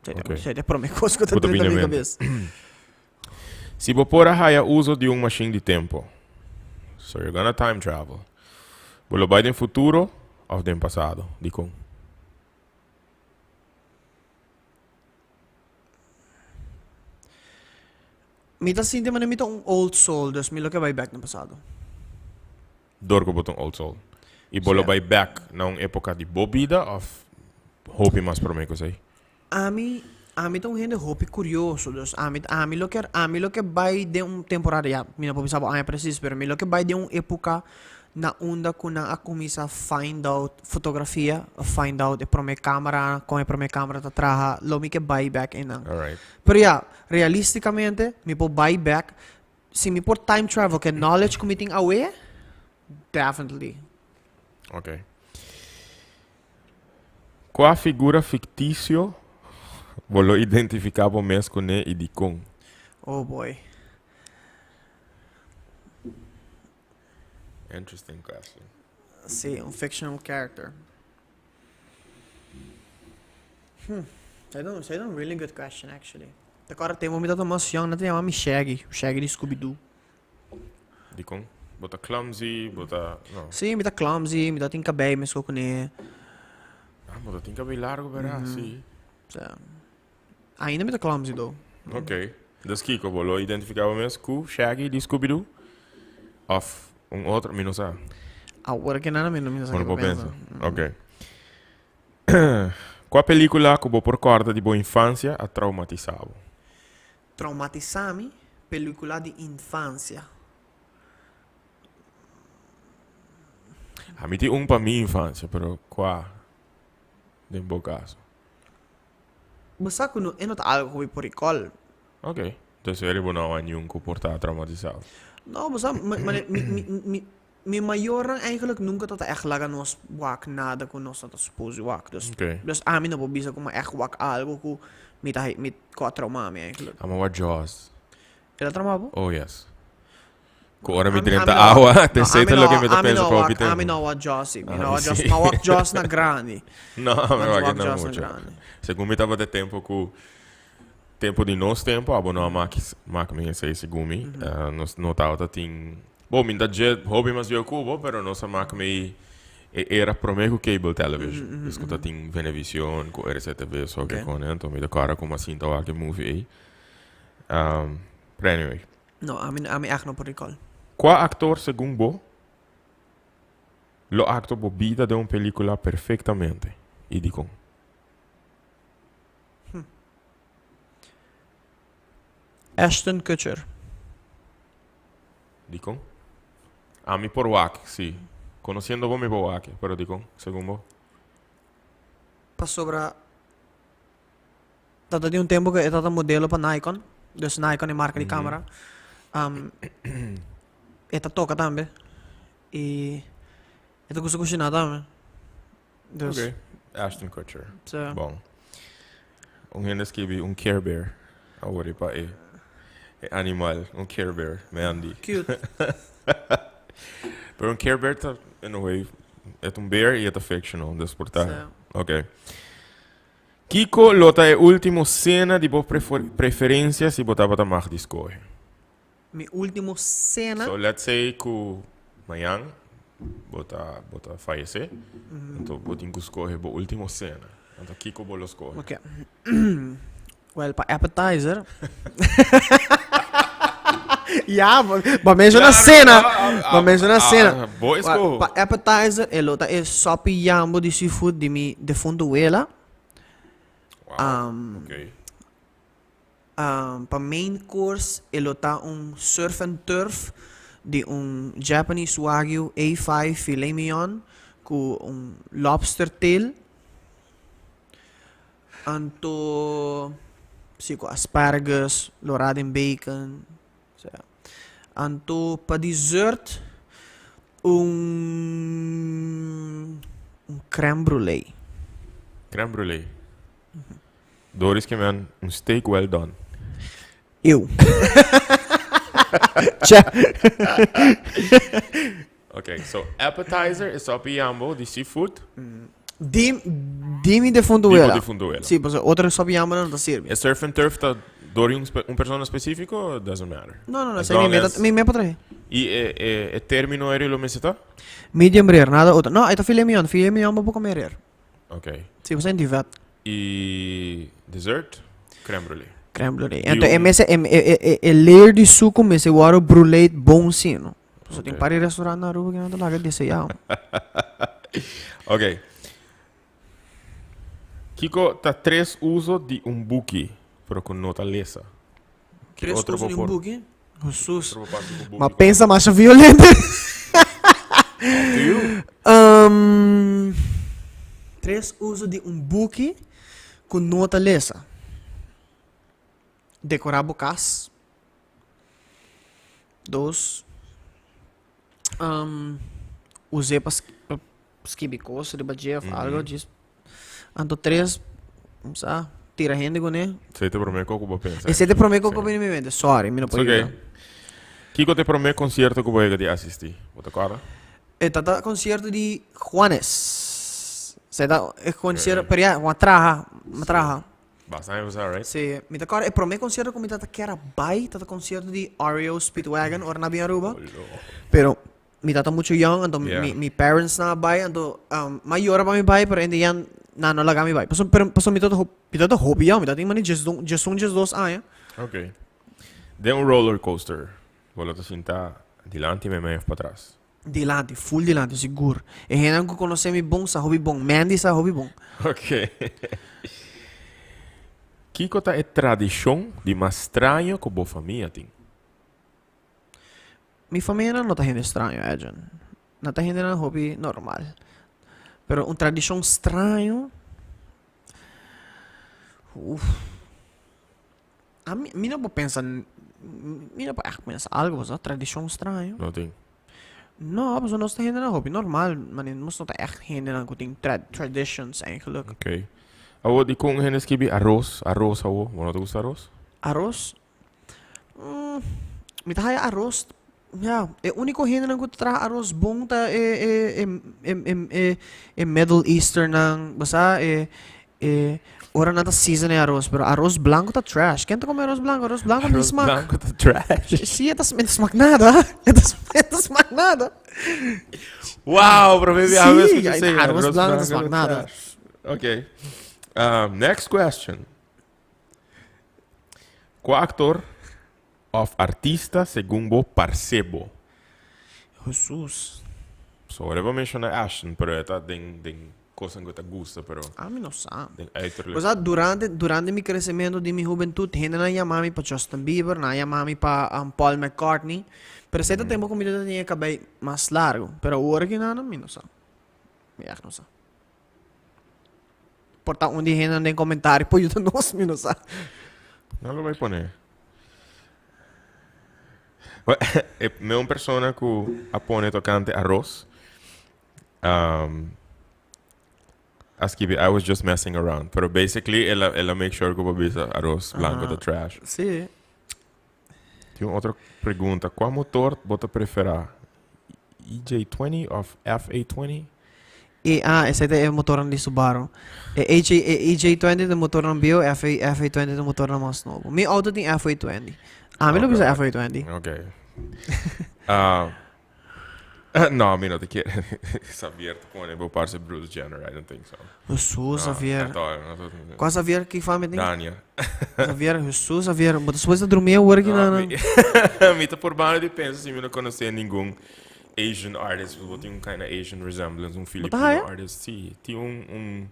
Speaker 1: Ok.
Speaker 2: Esei ta e promé kos ku ta
Speaker 1: Ku ta
Speaker 2: drenta
Speaker 1: bini
Speaker 2: mi
Speaker 1: mente.
Speaker 2: kabes.
Speaker 1: Si bo por a haya uso di un mashin di tempo, so you're gonna time travel, bo lo bai den futuro of den pasado? Dikon?
Speaker 2: Mi ta sinti manera mi ta un old soul, dus mi lo ke bai bek na pasado.
Speaker 1: Dor ku bo ta un old soul. Y bo lo bay back na un epoca di bo bida of hopi mas prome cu esey?
Speaker 2: Ami, ami ta un hende hopi curioso, dus ami, ami lo kier, ami lo ke bay den un temporada, ya, mi no por bisa bo aña precies, pero mi lo ke bay den un epoca na unda cu nan a cuminsa find out fotografia, of find out e prome camera, con e prome camera ta traha, lo mi ke bay back eynan.
Speaker 1: Alright.
Speaker 2: Pero ya, realisticamente, mi por bay back, si mi por time travel cu e knowledge cu mi tin awe, definitely.
Speaker 1: Ok. Kua figura fiktisio bo lo identifiká bo mes kuné i dikon?
Speaker 2: Oh boy.
Speaker 1: Interesting question.
Speaker 2: Sí, un fictional character. Hmm, esei ta esei ta un really good question actually. Ta kòrda tempu mi tabata mas yòn nan ta yama mi Shaggy, Shaggy di Scooby Doo.
Speaker 1: Dikon? Bo ta clumsy, bo ta, no.
Speaker 2: Sí, mi ta clumsy, mi ta tin kabei mesko kuné.
Speaker 1: Ah, bo ta tin kabei largo bera, sí.
Speaker 2: Sa, ainda mi ta clumsy though.
Speaker 1: Ok. Dus kiko, bo lo identifiká bo mes ku Shaggy di Scooby Doo? Of un otro, mi no sa.
Speaker 2: Awor ke nada mi no mi no sa
Speaker 1: Bo no
Speaker 2: kiko
Speaker 1: por
Speaker 2: pensa.
Speaker 1: pensa. Ok. Kua pelikula ku bo por kòrda di bo infansia a traumatisá bo?
Speaker 2: Traumatisá mi, pelikula di infansia.
Speaker 1: Ami tin un pa mi infansia, pero kua den bo kaso?
Speaker 2: Bo sa ku no e no ta algo ku mi por recall.
Speaker 1: Ok, entonces eri bo no a wak niun ku por ta traumatisá bo.
Speaker 2: No, bo sa, mi mi mi Mi mayornan eigenlijk nunca ta ta echt laga nos wak nada cu nos no ta supose wak. Dus,
Speaker 1: Oké.
Speaker 2: dus ami no por bisa cu mi echt wak algo cu mi ta mi cu a trauma mi eigenlijk.
Speaker 1: Ami a wak Jaws.
Speaker 2: El a trauma bo?
Speaker 1: Oh yes. Cu ora mi
Speaker 2: Ami,
Speaker 1: drenta
Speaker 2: ami no
Speaker 1: awa,
Speaker 2: wak,
Speaker 1: te
Speaker 2: no,
Speaker 1: esey
Speaker 2: ami
Speaker 1: ta
Speaker 2: no
Speaker 1: loke mi ta
Speaker 2: ami
Speaker 1: pensa
Speaker 2: no
Speaker 1: pa hopi
Speaker 2: wak, ami
Speaker 1: tempo.
Speaker 2: no wak Jaws si. Mi
Speaker 1: Ah,
Speaker 2: no
Speaker 1: mi
Speaker 2: wak Jaws,
Speaker 1: si.
Speaker 2: mi a wak Jaws na grandi.
Speaker 1: No, mi
Speaker 2: Mi
Speaker 1: wak
Speaker 2: wak
Speaker 1: na
Speaker 2: Jaws na
Speaker 1: mucha.
Speaker 2: grandi.
Speaker 1: Segun mi tabata tempo cu tempo di nos tempo, abo no a mak mak mi esey segun mi. Nos no tabata tin Bo, mi ta dje hopi mas bieu ku bo, pero nos a mak mei e era promé ku cable television. Dus ku ta tin Venevisión ku RCTV so ke kone, anto mi ta kòrda ku mi a sinta wak e movie ei. Pero anyway.
Speaker 2: No, ami ami ègt no por recall.
Speaker 1: Kua aktor segun bo lo aktua bo bida den un pelíkula perfektamente i dikon?
Speaker 2: Ashton Kutcher.
Speaker 1: Dikon? Ami por wak, si. Conociendo bo mi por wak, pero dikon, segun bo?
Speaker 2: Pasobra tata tin un tempo ku e tata modelo pa Nikon, dus Nikon e marka di kamera. E ta toka tambe i e ta gusta kushiná tambe. Dus,
Speaker 1: Ok, Ashton Kutcher.
Speaker 2: so,
Speaker 1: Bon. Un hende skibi un Care Bear. Awor e pa e e animal, un Care Bear, Mandy.
Speaker 2: cute.
Speaker 1: Pero un Care Bear ta, in a way, e ta un bear y e ta fictional, dus por ta.
Speaker 2: So,
Speaker 1: Ok. Kiko lo ta e ultimo cena di bo prefer preferencia si bo tabata mag di scoge?
Speaker 2: Mi ultimo cena.
Speaker 1: So let's say cu mañan bo ta bo ta fayece, anto bo tin cu scoge bo ultimo cena. Anto kico bo lo scoge?
Speaker 2: Ok. Well, pa appetizer. Ya, bo bo menciona cena. Bo menciona cena.
Speaker 1: Bo escoge.
Speaker 2: Pa appetizer e lo ta e sopi yambo di seafood di mi defunto wela.
Speaker 1: Wow. Ok.
Speaker 2: Pa main course e lo ta un surf and turf di un Japanese Wagyu A5 filet mignon ku un lobster tail. Anto si ku asparagus lorá den bacon. Anto pa dessert un un crème brûlée.
Speaker 1: Crème brûlée. Doris ke men un steak well done.
Speaker 2: Ew. Che.
Speaker 1: Ok, so appetizer is sopi yambo di seafood.
Speaker 2: Di, di mi defunto
Speaker 1: Di bo
Speaker 2: wela.
Speaker 1: defunto wela.
Speaker 2: Sí, pasobra otro sopi yambo no ta sirbi.
Speaker 1: E surf and turf ta door di un, spe- un persona specifico o doesn't matter?
Speaker 2: No, no, no,
Speaker 1: As
Speaker 2: esei mi
Speaker 1: long
Speaker 2: meta,
Speaker 1: as-
Speaker 2: mi me pa trahe.
Speaker 1: I e, e, e termino eri lo mester ta?
Speaker 2: Medium rare, nada otro. No, e ta filet mignon, filet mignon bo por come rare.
Speaker 1: Ok.
Speaker 2: Sí, bo sa inti vet.
Speaker 1: I dessert? Crème brûlée.
Speaker 2: Crème brûlée.
Speaker 1: Di
Speaker 2: Enton e
Speaker 1: un-
Speaker 2: mester, e, e, e, e layer di suco mester wòrdu brûlé bon sino. Pasobra tin par di restaurant na Aruba ku nan ta laga deseá.
Speaker 1: Ok. Kiko ta tres uso di un buki pero ku no ta lesa? Ki
Speaker 2: Tres
Speaker 1: otro
Speaker 2: uso
Speaker 1: bo
Speaker 2: di un
Speaker 1: por
Speaker 2: buki? Hesus.
Speaker 1: otro bo pasa ku buki
Speaker 2: Ma
Speaker 1: ku
Speaker 2: pensa masha violento.
Speaker 1: Up to you.
Speaker 2: Tres uso di un buki ku no ta lesa. Dekorá bo kas. Dos, us'é pa skibi kos riba dje òf algo djis. Anto tres, sa, tira hende kuné.
Speaker 1: Esei ta e promé kos ku bo pensa.
Speaker 2: Esei ta e promé kos ku a bini mi mente. Sorry, mi no por yuda.
Speaker 1: It's okay. Kiko ta e promé konsierto ku bo yega di asistí? Bo ta kòrda?
Speaker 2: E ta ta konsierto di Juanes. Esei ta e konsierto, pero ya, bo a traha, bo a traha.
Speaker 1: Basta aña pasá, right?
Speaker 2: Sí, mi ta kòrda e promé konsierto ku mi tabata kier a bai tabata konsierto di REO Speedwagon ora nan a bin Aruba. Pero mi tabata muchu yòn, anto mi mi parents nan a bai, anto mi a yora pa mi bai, pero in the end nan no laga mi bai. Pasobra pero pasobra mi tabata mi tabata hopi yòn, mi tabata tin mane diesun diesun diesdos aña.
Speaker 1: Ok. Den un roller coaster, bo lo ta sinta dilanti meimei òf patras?
Speaker 2: Dilanti, full dilanti, sigur. E hendenan ku konosé mi bon sa hopi bon. Mandy sa hopi bon.
Speaker 1: Ok. Kiko ta e tradishon di mas straño ku bo famia tin?
Speaker 2: Mi famianan no ta hende straño, Edjean. Nan ta hendenan hopi normal. Pero un tradishon straño, uf. Ami, mi no por pensa, mi no por echt pensa algo pasobra tradicion straño.
Speaker 1: No tin.
Speaker 2: No, pasobra nos ta hendenan hopi normal, mane nos no ta echt hendenan cu tin traditions eigenlijk.
Speaker 1: Ok. Awo dicon hende skibi aros, aros awo, bo no ta gusta aros?
Speaker 2: Aros? Mi ta haya aros, ya, e unico hendenan cu ta traha aros bon ta e e e e e e e Middle Easternnan, bo sa e E ora nan ta season e aros, pero aros blanco ta trash. Ken ta come aros blanco? Aros blanco no
Speaker 1: Aros
Speaker 2: smak.
Speaker 1: blanco ta trash.
Speaker 2: Sí, e ta, e ta smak nada. E ta, e ta smak nada.
Speaker 1: Wow, pero maybe a vez
Speaker 2: Sí,
Speaker 1: que
Speaker 2: ay,
Speaker 1: say
Speaker 2: aros
Speaker 1: arroz
Speaker 2: blanco ta
Speaker 1: blanco
Speaker 2: smak
Speaker 1: ta
Speaker 2: nada.
Speaker 1: trash. Okay. Next question. Kua actor of artista segun bo parce bo?
Speaker 2: Jesus.
Speaker 1: So, ora bo menciona Ashton, pero e ta den, den Cosnan cu ta gusta pero.
Speaker 2: Ami no sa.
Speaker 1: Den uiterlijk.
Speaker 2: Osea durante durante mi crecemento di mi hubentud hendenan yama mi pa Justin Bieber, nan a yama mi pa Paul McCartney, pero esei ta tempo cu mi ta tenia e cabei mas largo, pero awor aki nan mi no sa, mi echt no sa. Por ta un di hendenan den comentario por yuda nos, mi no sa.
Speaker 1: Nan lo bay pone. E un persona cu a pone tocante arroz. Um, a skibi, I was just messing around. Pero basically, el a, el a make sure ku bo bisa arroz blanco ta trash.
Speaker 2: Sí.
Speaker 1: Tin un otro pregunta. Kua motor bo ta prefera? EJ20 of FA20?
Speaker 2: E, ah, esei ta e motornan di Subaru. E EJ, e EJ20 ta motornan bieu, FA, FA20 ta motornan mas nobo. Mi auto tin FA20. Ami lo bisa FA20.
Speaker 1: Ok. Ah, No, mi no ta kere. Xavier ta pone bo parce Bruce Jenner, I don't think so.
Speaker 2: Jesus,
Speaker 1: No,
Speaker 2: Xavier.
Speaker 1: at all, no ta-
Speaker 2: Kua Xavier? Ki fami tin?
Speaker 1: Dania.
Speaker 2: Xavier, Jesus, Xavier. Bo ta supuesto drumia awor aki
Speaker 1: No,
Speaker 2: na.
Speaker 1: mi, mi ta purbando di pensa si mi no conoce ningun Asian artist. Bo tin un kind of Asian resemblance, un
Speaker 2: Bo ta
Speaker 1: Filipino
Speaker 2: haya?
Speaker 1: artist. Si, tin un, un,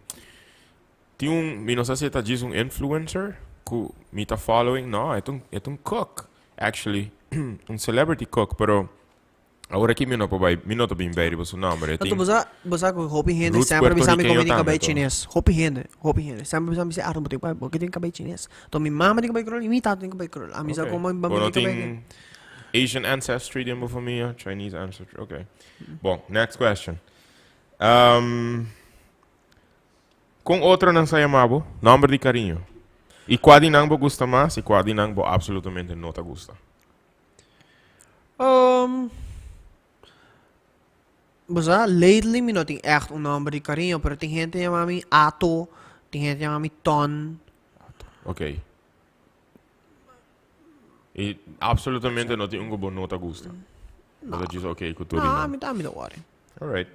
Speaker 1: tin un, mi no sa si e ta djis un influencer cu mi ta following. No, e ta un, e ta un cook, actually. Un celebrity cook, pero Awor aki mi no por bai, mi no ta bin bei riba su nomber. E
Speaker 2: Anto
Speaker 1: tin
Speaker 2: bo sa, bo sa ku hopi hende
Speaker 1: roots
Speaker 2: semper bisa mi
Speaker 1: puertorriqueño
Speaker 2: komo tin
Speaker 1: tambe
Speaker 2: kabei
Speaker 1: to.
Speaker 2: chines. Hopi hende, hopi hende semper bisa mi si Arno bo tin bo ke tin kabei chines. Anto mi mama tin kabei krol i mi tata tin kabei krol. Ami sa
Speaker 1: Ok.
Speaker 2: komo mi
Speaker 1: Bo no
Speaker 2: tin kabei
Speaker 1: tin Asian ancestry den bo famia, Chinese ancestry, ok. Bon, next question. Um, kon otronan sa yama bo? Nomber di cariño. I kua di nan bo gusta mas i kua di nan bo absolutamente no ta gusta?
Speaker 2: Um, bo sa, lately mi no tin echt un nomber di cariño, pero tin gente yama mi Ato, tin gente yama mi Ton.
Speaker 1: Ok. I absolutamente no tin un ku bo no ta gusta. Bo ta djis ok ku tur di
Speaker 2: No,
Speaker 1: nan.
Speaker 2: mi ta, mi no worry.
Speaker 1: Alright.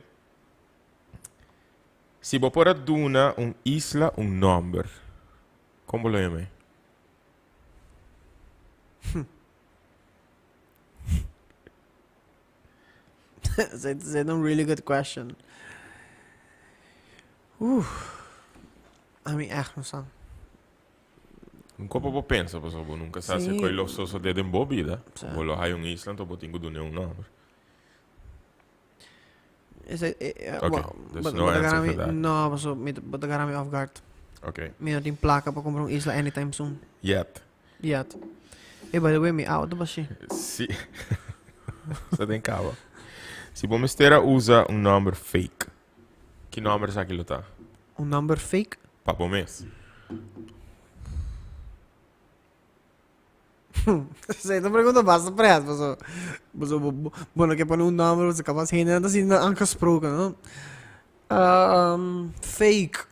Speaker 1: Si bo por a duna un isla un nomber, kon bo lo yam'é?
Speaker 2: Esei ta un really good question. Uf. Ami echt no sa.
Speaker 1: Nunca bo por pensa pasobra bo nunca sa si koe lo sosode den bo bida. Bo lo haya un isla anto bo tin ku duna un nomber.
Speaker 2: Esei,
Speaker 1: Ok, there's no answer for that.
Speaker 2: No, pasobra mi bo ta gara mi off guard.
Speaker 1: Ok.
Speaker 2: Mi no tin plaka pa kumpra un isla anytime soon.
Speaker 1: Yet.
Speaker 2: Yet. Ey, by the way, mi auto bashi.
Speaker 1: Si. Sa den kaba. Si bo mester a usa un nomber fake, ki nomber esaki lo ta?
Speaker 2: Un nomber fake?
Speaker 1: Pa bo mes.
Speaker 2: Esei ta un pregunta basta pret, paso, paso bo, bo, bo no ke pone un nomber, paso capaz hende nan ta sinti nan aangesproken, no? Um, fake.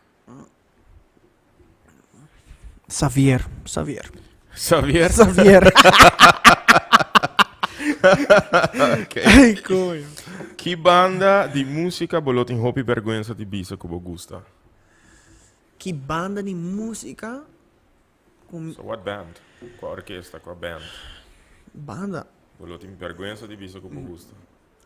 Speaker 2: Xavier, Xavier.
Speaker 1: Xavier?
Speaker 2: Xavier.
Speaker 1: Okay.
Speaker 2: Ay, coño.
Speaker 1: Ki banda di música bo lo tin hopi bergüenza di bisa ku bo gusta?
Speaker 2: Ki banda di música ku
Speaker 1: So what band? Kua orkesta, kua band?
Speaker 2: Banda.
Speaker 1: Bo lo tin bergüenza di bisa ku bo gusta?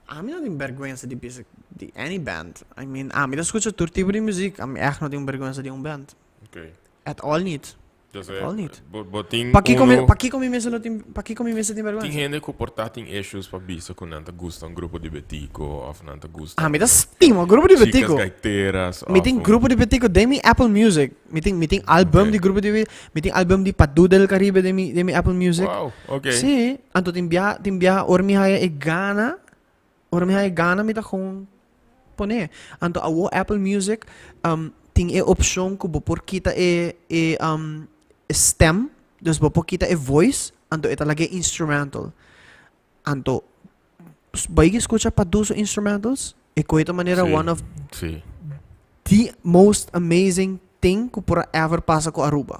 Speaker 2: Ami no tin bergüenza di bisa di any band. I mean, ami ta scucha tur tipo di muziek. Ami echt no tin bergüenza di un band.
Speaker 1: Okay.
Speaker 2: At all niet.
Speaker 1: Dus,
Speaker 2: At all niet.
Speaker 1: bo, bo tin
Speaker 2: Pakiko mi,
Speaker 1: uno-
Speaker 2: pakiko mi mester no tin, pakiko mi mester tin bergüenza?
Speaker 1: Tin hende ku por ta tin issues pa bisa ku nan ta gusta un grupo di betico of nan ta gusta
Speaker 2: Ami ta stima grupo di
Speaker 1: chicas
Speaker 2: betico.
Speaker 1: gaiteras
Speaker 2: Mi
Speaker 1: of
Speaker 2: tin
Speaker 1: un-
Speaker 2: grupo di betico den mi Apple Music. Mi tin, mi tin album
Speaker 1: Okay.
Speaker 2: di grupo di, mi tin album di Padu del Caribe den mi, den mi Apple Music.
Speaker 1: Wow, okay.
Speaker 2: Sí, anto tin bia, tin bia ora mi haya e gana, ora mi haya e gana mi ta gewoon pone. Anto awo Apple Music um, tin e opcion ku bo por kita e, e, um, e stem, dus bo por kita e voice, anto e ta laga e instrumental. Anto, bai ki skucha Padu su instrumentals, e koe ta manera
Speaker 1: Sí,
Speaker 2: one of
Speaker 1: sí.
Speaker 2: the most amazing thing ku por a ever pasa ku Aruba.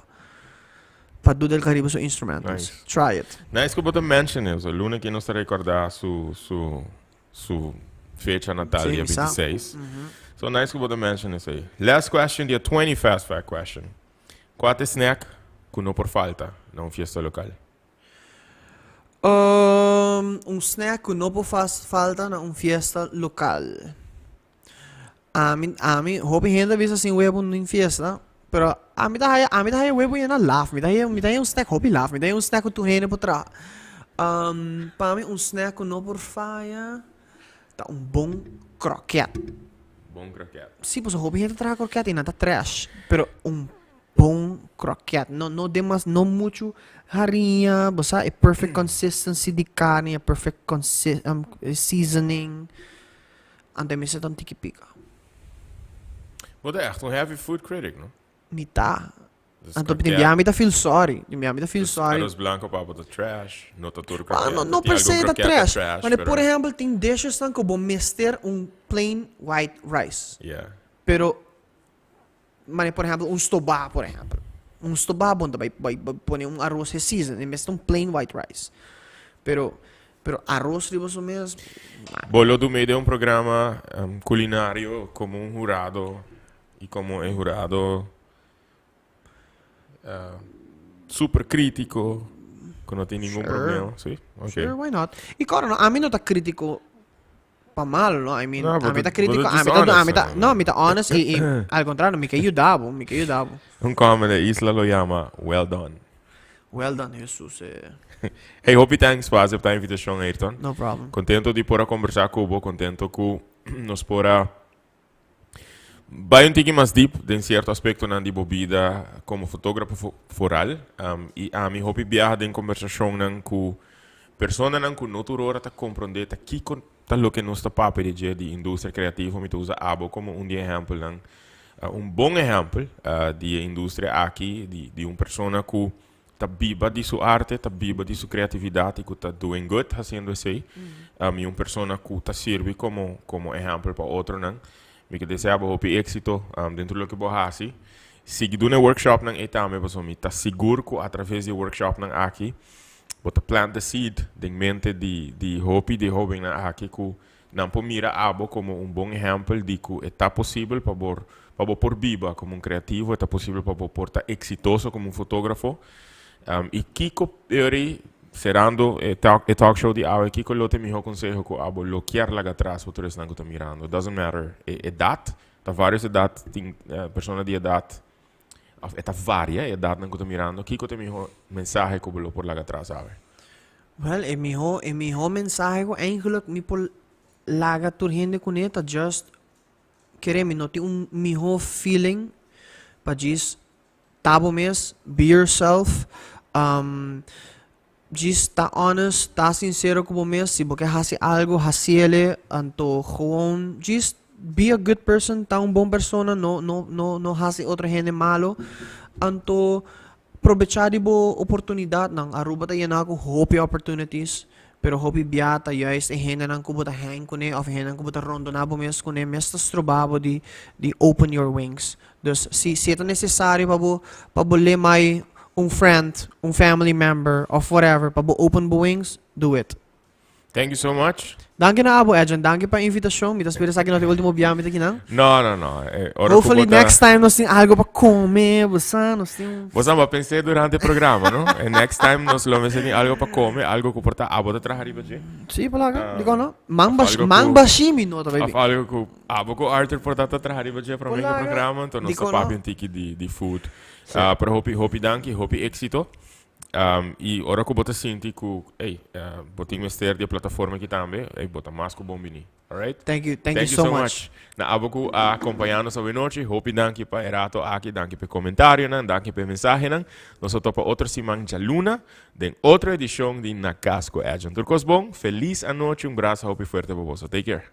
Speaker 2: Padu del Caribe su instrumentals.
Speaker 1: Nice.
Speaker 2: Try it.
Speaker 1: Nice ku bo ta mention eso. Luna ki nos ta recorda su su su fecha natal
Speaker 2: Sí,
Speaker 1: dia
Speaker 2: mi sa.
Speaker 1: 26. So nice ku bo ta mention esei. Last question, dia 20 fast fact question. Kua ta e snack ku no por falta na un fiesta lokal?
Speaker 2: Un snack ku no por falta na un fiesta lokal. Ami, ami, hopi hende a bisa sin webu nin fiesta, pero ami ta haya, ami ta haya webu yena laf. Mi ta haya, mi ta haya un snack hopi laf. Mi ta haya un snack ku tur hende por traha. Pa mi un snack ku no por faya ta un bon kroket.
Speaker 1: Bon kroket.
Speaker 2: Si, pasobra hopi hende ta traha kroket i nan ta trash. Pero un Bon kroket, no no demas no muchu hariña, bo sa e perfect consistency di carni, e perfect consi seasoning, anto e mester ta un tiki pika.
Speaker 1: Bo ta echt un heavy food critic, no?
Speaker 2: Mi ta.
Speaker 1: Dus
Speaker 2: Anto tin
Speaker 1: kroket.
Speaker 2: bia mi ta feel sorry, tin bia mi ta feel
Speaker 1: Dus
Speaker 2: sorry.
Speaker 1: arroz blanco pa bo ta trash, no ta tur
Speaker 2: Ah,
Speaker 1: kroket.
Speaker 2: no, no
Speaker 1: Tin
Speaker 2: per
Speaker 1: algun
Speaker 2: se ta
Speaker 1: kroket ta
Speaker 2: trash.
Speaker 1: trash,
Speaker 2: Mane,
Speaker 1: pero
Speaker 2: por ehempel, tin dishesnan ku bo mester un plain white rice.
Speaker 1: Yeah.
Speaker 2: Pero Mane por ehempel un stobá por ehempel. Un stobá bon ta bai bai pone un aros he season en bes ta un plain white rice. Pero pero aros riba su mes nah.
Speaker 1: Bo lo dum'é den un programa culinario como un hurado y como e hurado super critico cu no tin ningun
Speaker 2: Sure.
Speaker 1: problema. Sí? Ok.
Speaker 2: Sure, why not? Y cora no, ami no ta critico pa malo, no? I mean,
Speaker 1: No,
Speaker 2: ami
Speaker 1: bo
Speaker 2: ta
Speaker 1: ta-
Speaker 2: critico,
Speaker 1: bo ta
Speaker 2: ami
Speaker 1: just
Speaker 2: ta,
Speaker 1: honest,
Speaker 2: ami ta,
Speaker 1: no?
Speaker 2: no, mi ta honest y, y al contrario, mi ke yuda bo, mi ke yuda bo.
Speaker 1: Un comment de Isla lo yama well done.
Speaker 2: Well done, Jesus. Eh.
Speaker 1: Hey, hopi thanks pa acepta invitacion, Ayrton.
Speaker 2: No problem.
Speaker 1: Contento di por a conversa cu bo, contento cu nos por a bai un tiki mas diep den cierto aspectonan di bo bida como fotógrafo fo foral. Um, y ami hopi biaha den conversacionnan cu personanan cu no tur ora ta comprende ta kico Ta loke nos ta papia di dje di industria creativo, mi ta usa abo como un di e ehempelnan, un bon ehempel di e industria aki, di di un persona cu ta biba di su arte, ta biba di su creatividad y cu ta doing good haciendo esey, y un persona cu ta sirbi como como ehempel pa otronan. Mi ke desea bo hopi exito den tur loke bo haci. Sigui duna e workshopnan ey tambe pasobra mi ta sigur cu a traves di e workshopnan aki Bo ta plant the seed den mente di di hopi di e hobennan aki ku nan por mira abo komo un bon ehèmpel di ku e ta posibel pa bo pa bo por biba komo un kreativo, e ta posibel pa bo por ta eksitoso komo un fotógrafo. I kiko eri Cerrando e talk show di awe, kiko lo ta e miho conseho cu abo lo kier laga atras pa tur esnan cu ta mirando? Doesn't matter e edad, ta varios edad, tin persona di edad, of e ta varia e edadnan cu ta mirando. Kiko ta e miho mensahe cu bo lo por laga atras awe?
Speaker 2: Well, e miho mensahe cu eigenlijk mi por laga tur hende cune ta just kere mi no tin un miho feeling pa just ta bo mes, be yourself, just ta honest, ta sincero cu bo mes. Si bo ke haci algo, haciele. Anto gewoon just be a good person, ta un bon persona, no no no no haci otro hende malo. Anto probecha di bo oportunidad nan. Aruba ta yena cu hopi opportunities, pero hopi bia ta juist e hendenan cu bo ta hang cune of e hendenan cu bo ta rondona bo mes cune mes ta stroba bo di open your wings. Dus si ta necesario pa bo lemai un friend, un family member of whatever, pa bo open bo wings, do it.
Speaker 1: Thank you so much.
Speaker 2: Danki na abo, Edjean. Danki pa e invitacion. Mi ta spera cu no ta e ultimo biaha mi ta aki nan.
Speaker 1: No, no, no. Ora
Speaker 2: Hopefully next time nos tin algo pa come, bo sa, nos tin un.
Speaker 1: Bo a pensa durante e programa, no? E next time nos lo mester tin algo pa come, algo cu por ta abo ta traha riba dje.
Speaker 2: Si, palaga. Dico no? Man bash, man bashimi no ta baby.
Speaker 1: Of algo cu abo cu Arthur por ta traha riba dje pa e programa, anto nos ta papia un tiki di food. Pero hopi, hopi danki, hopi exito. Y ora cu bo ta sinti cu, hey, bo tin mester di plataforma aki tambe, hey, bo ta mas cu bon bini. Alright?
Speaker 2: Thank you, thank you so much.
Speaker 1: Na abo cu a acompaña nos awe nochi, hopi danki pa e rato aki, danki pa comentarionan, danki pa mensahenan. Nos ta topa otro siman djaluna, den otro edicion di Na Cas cu Edjean. Tur cos bon, feliz anochi, un brasa hopi fuerte pa boso. Take care.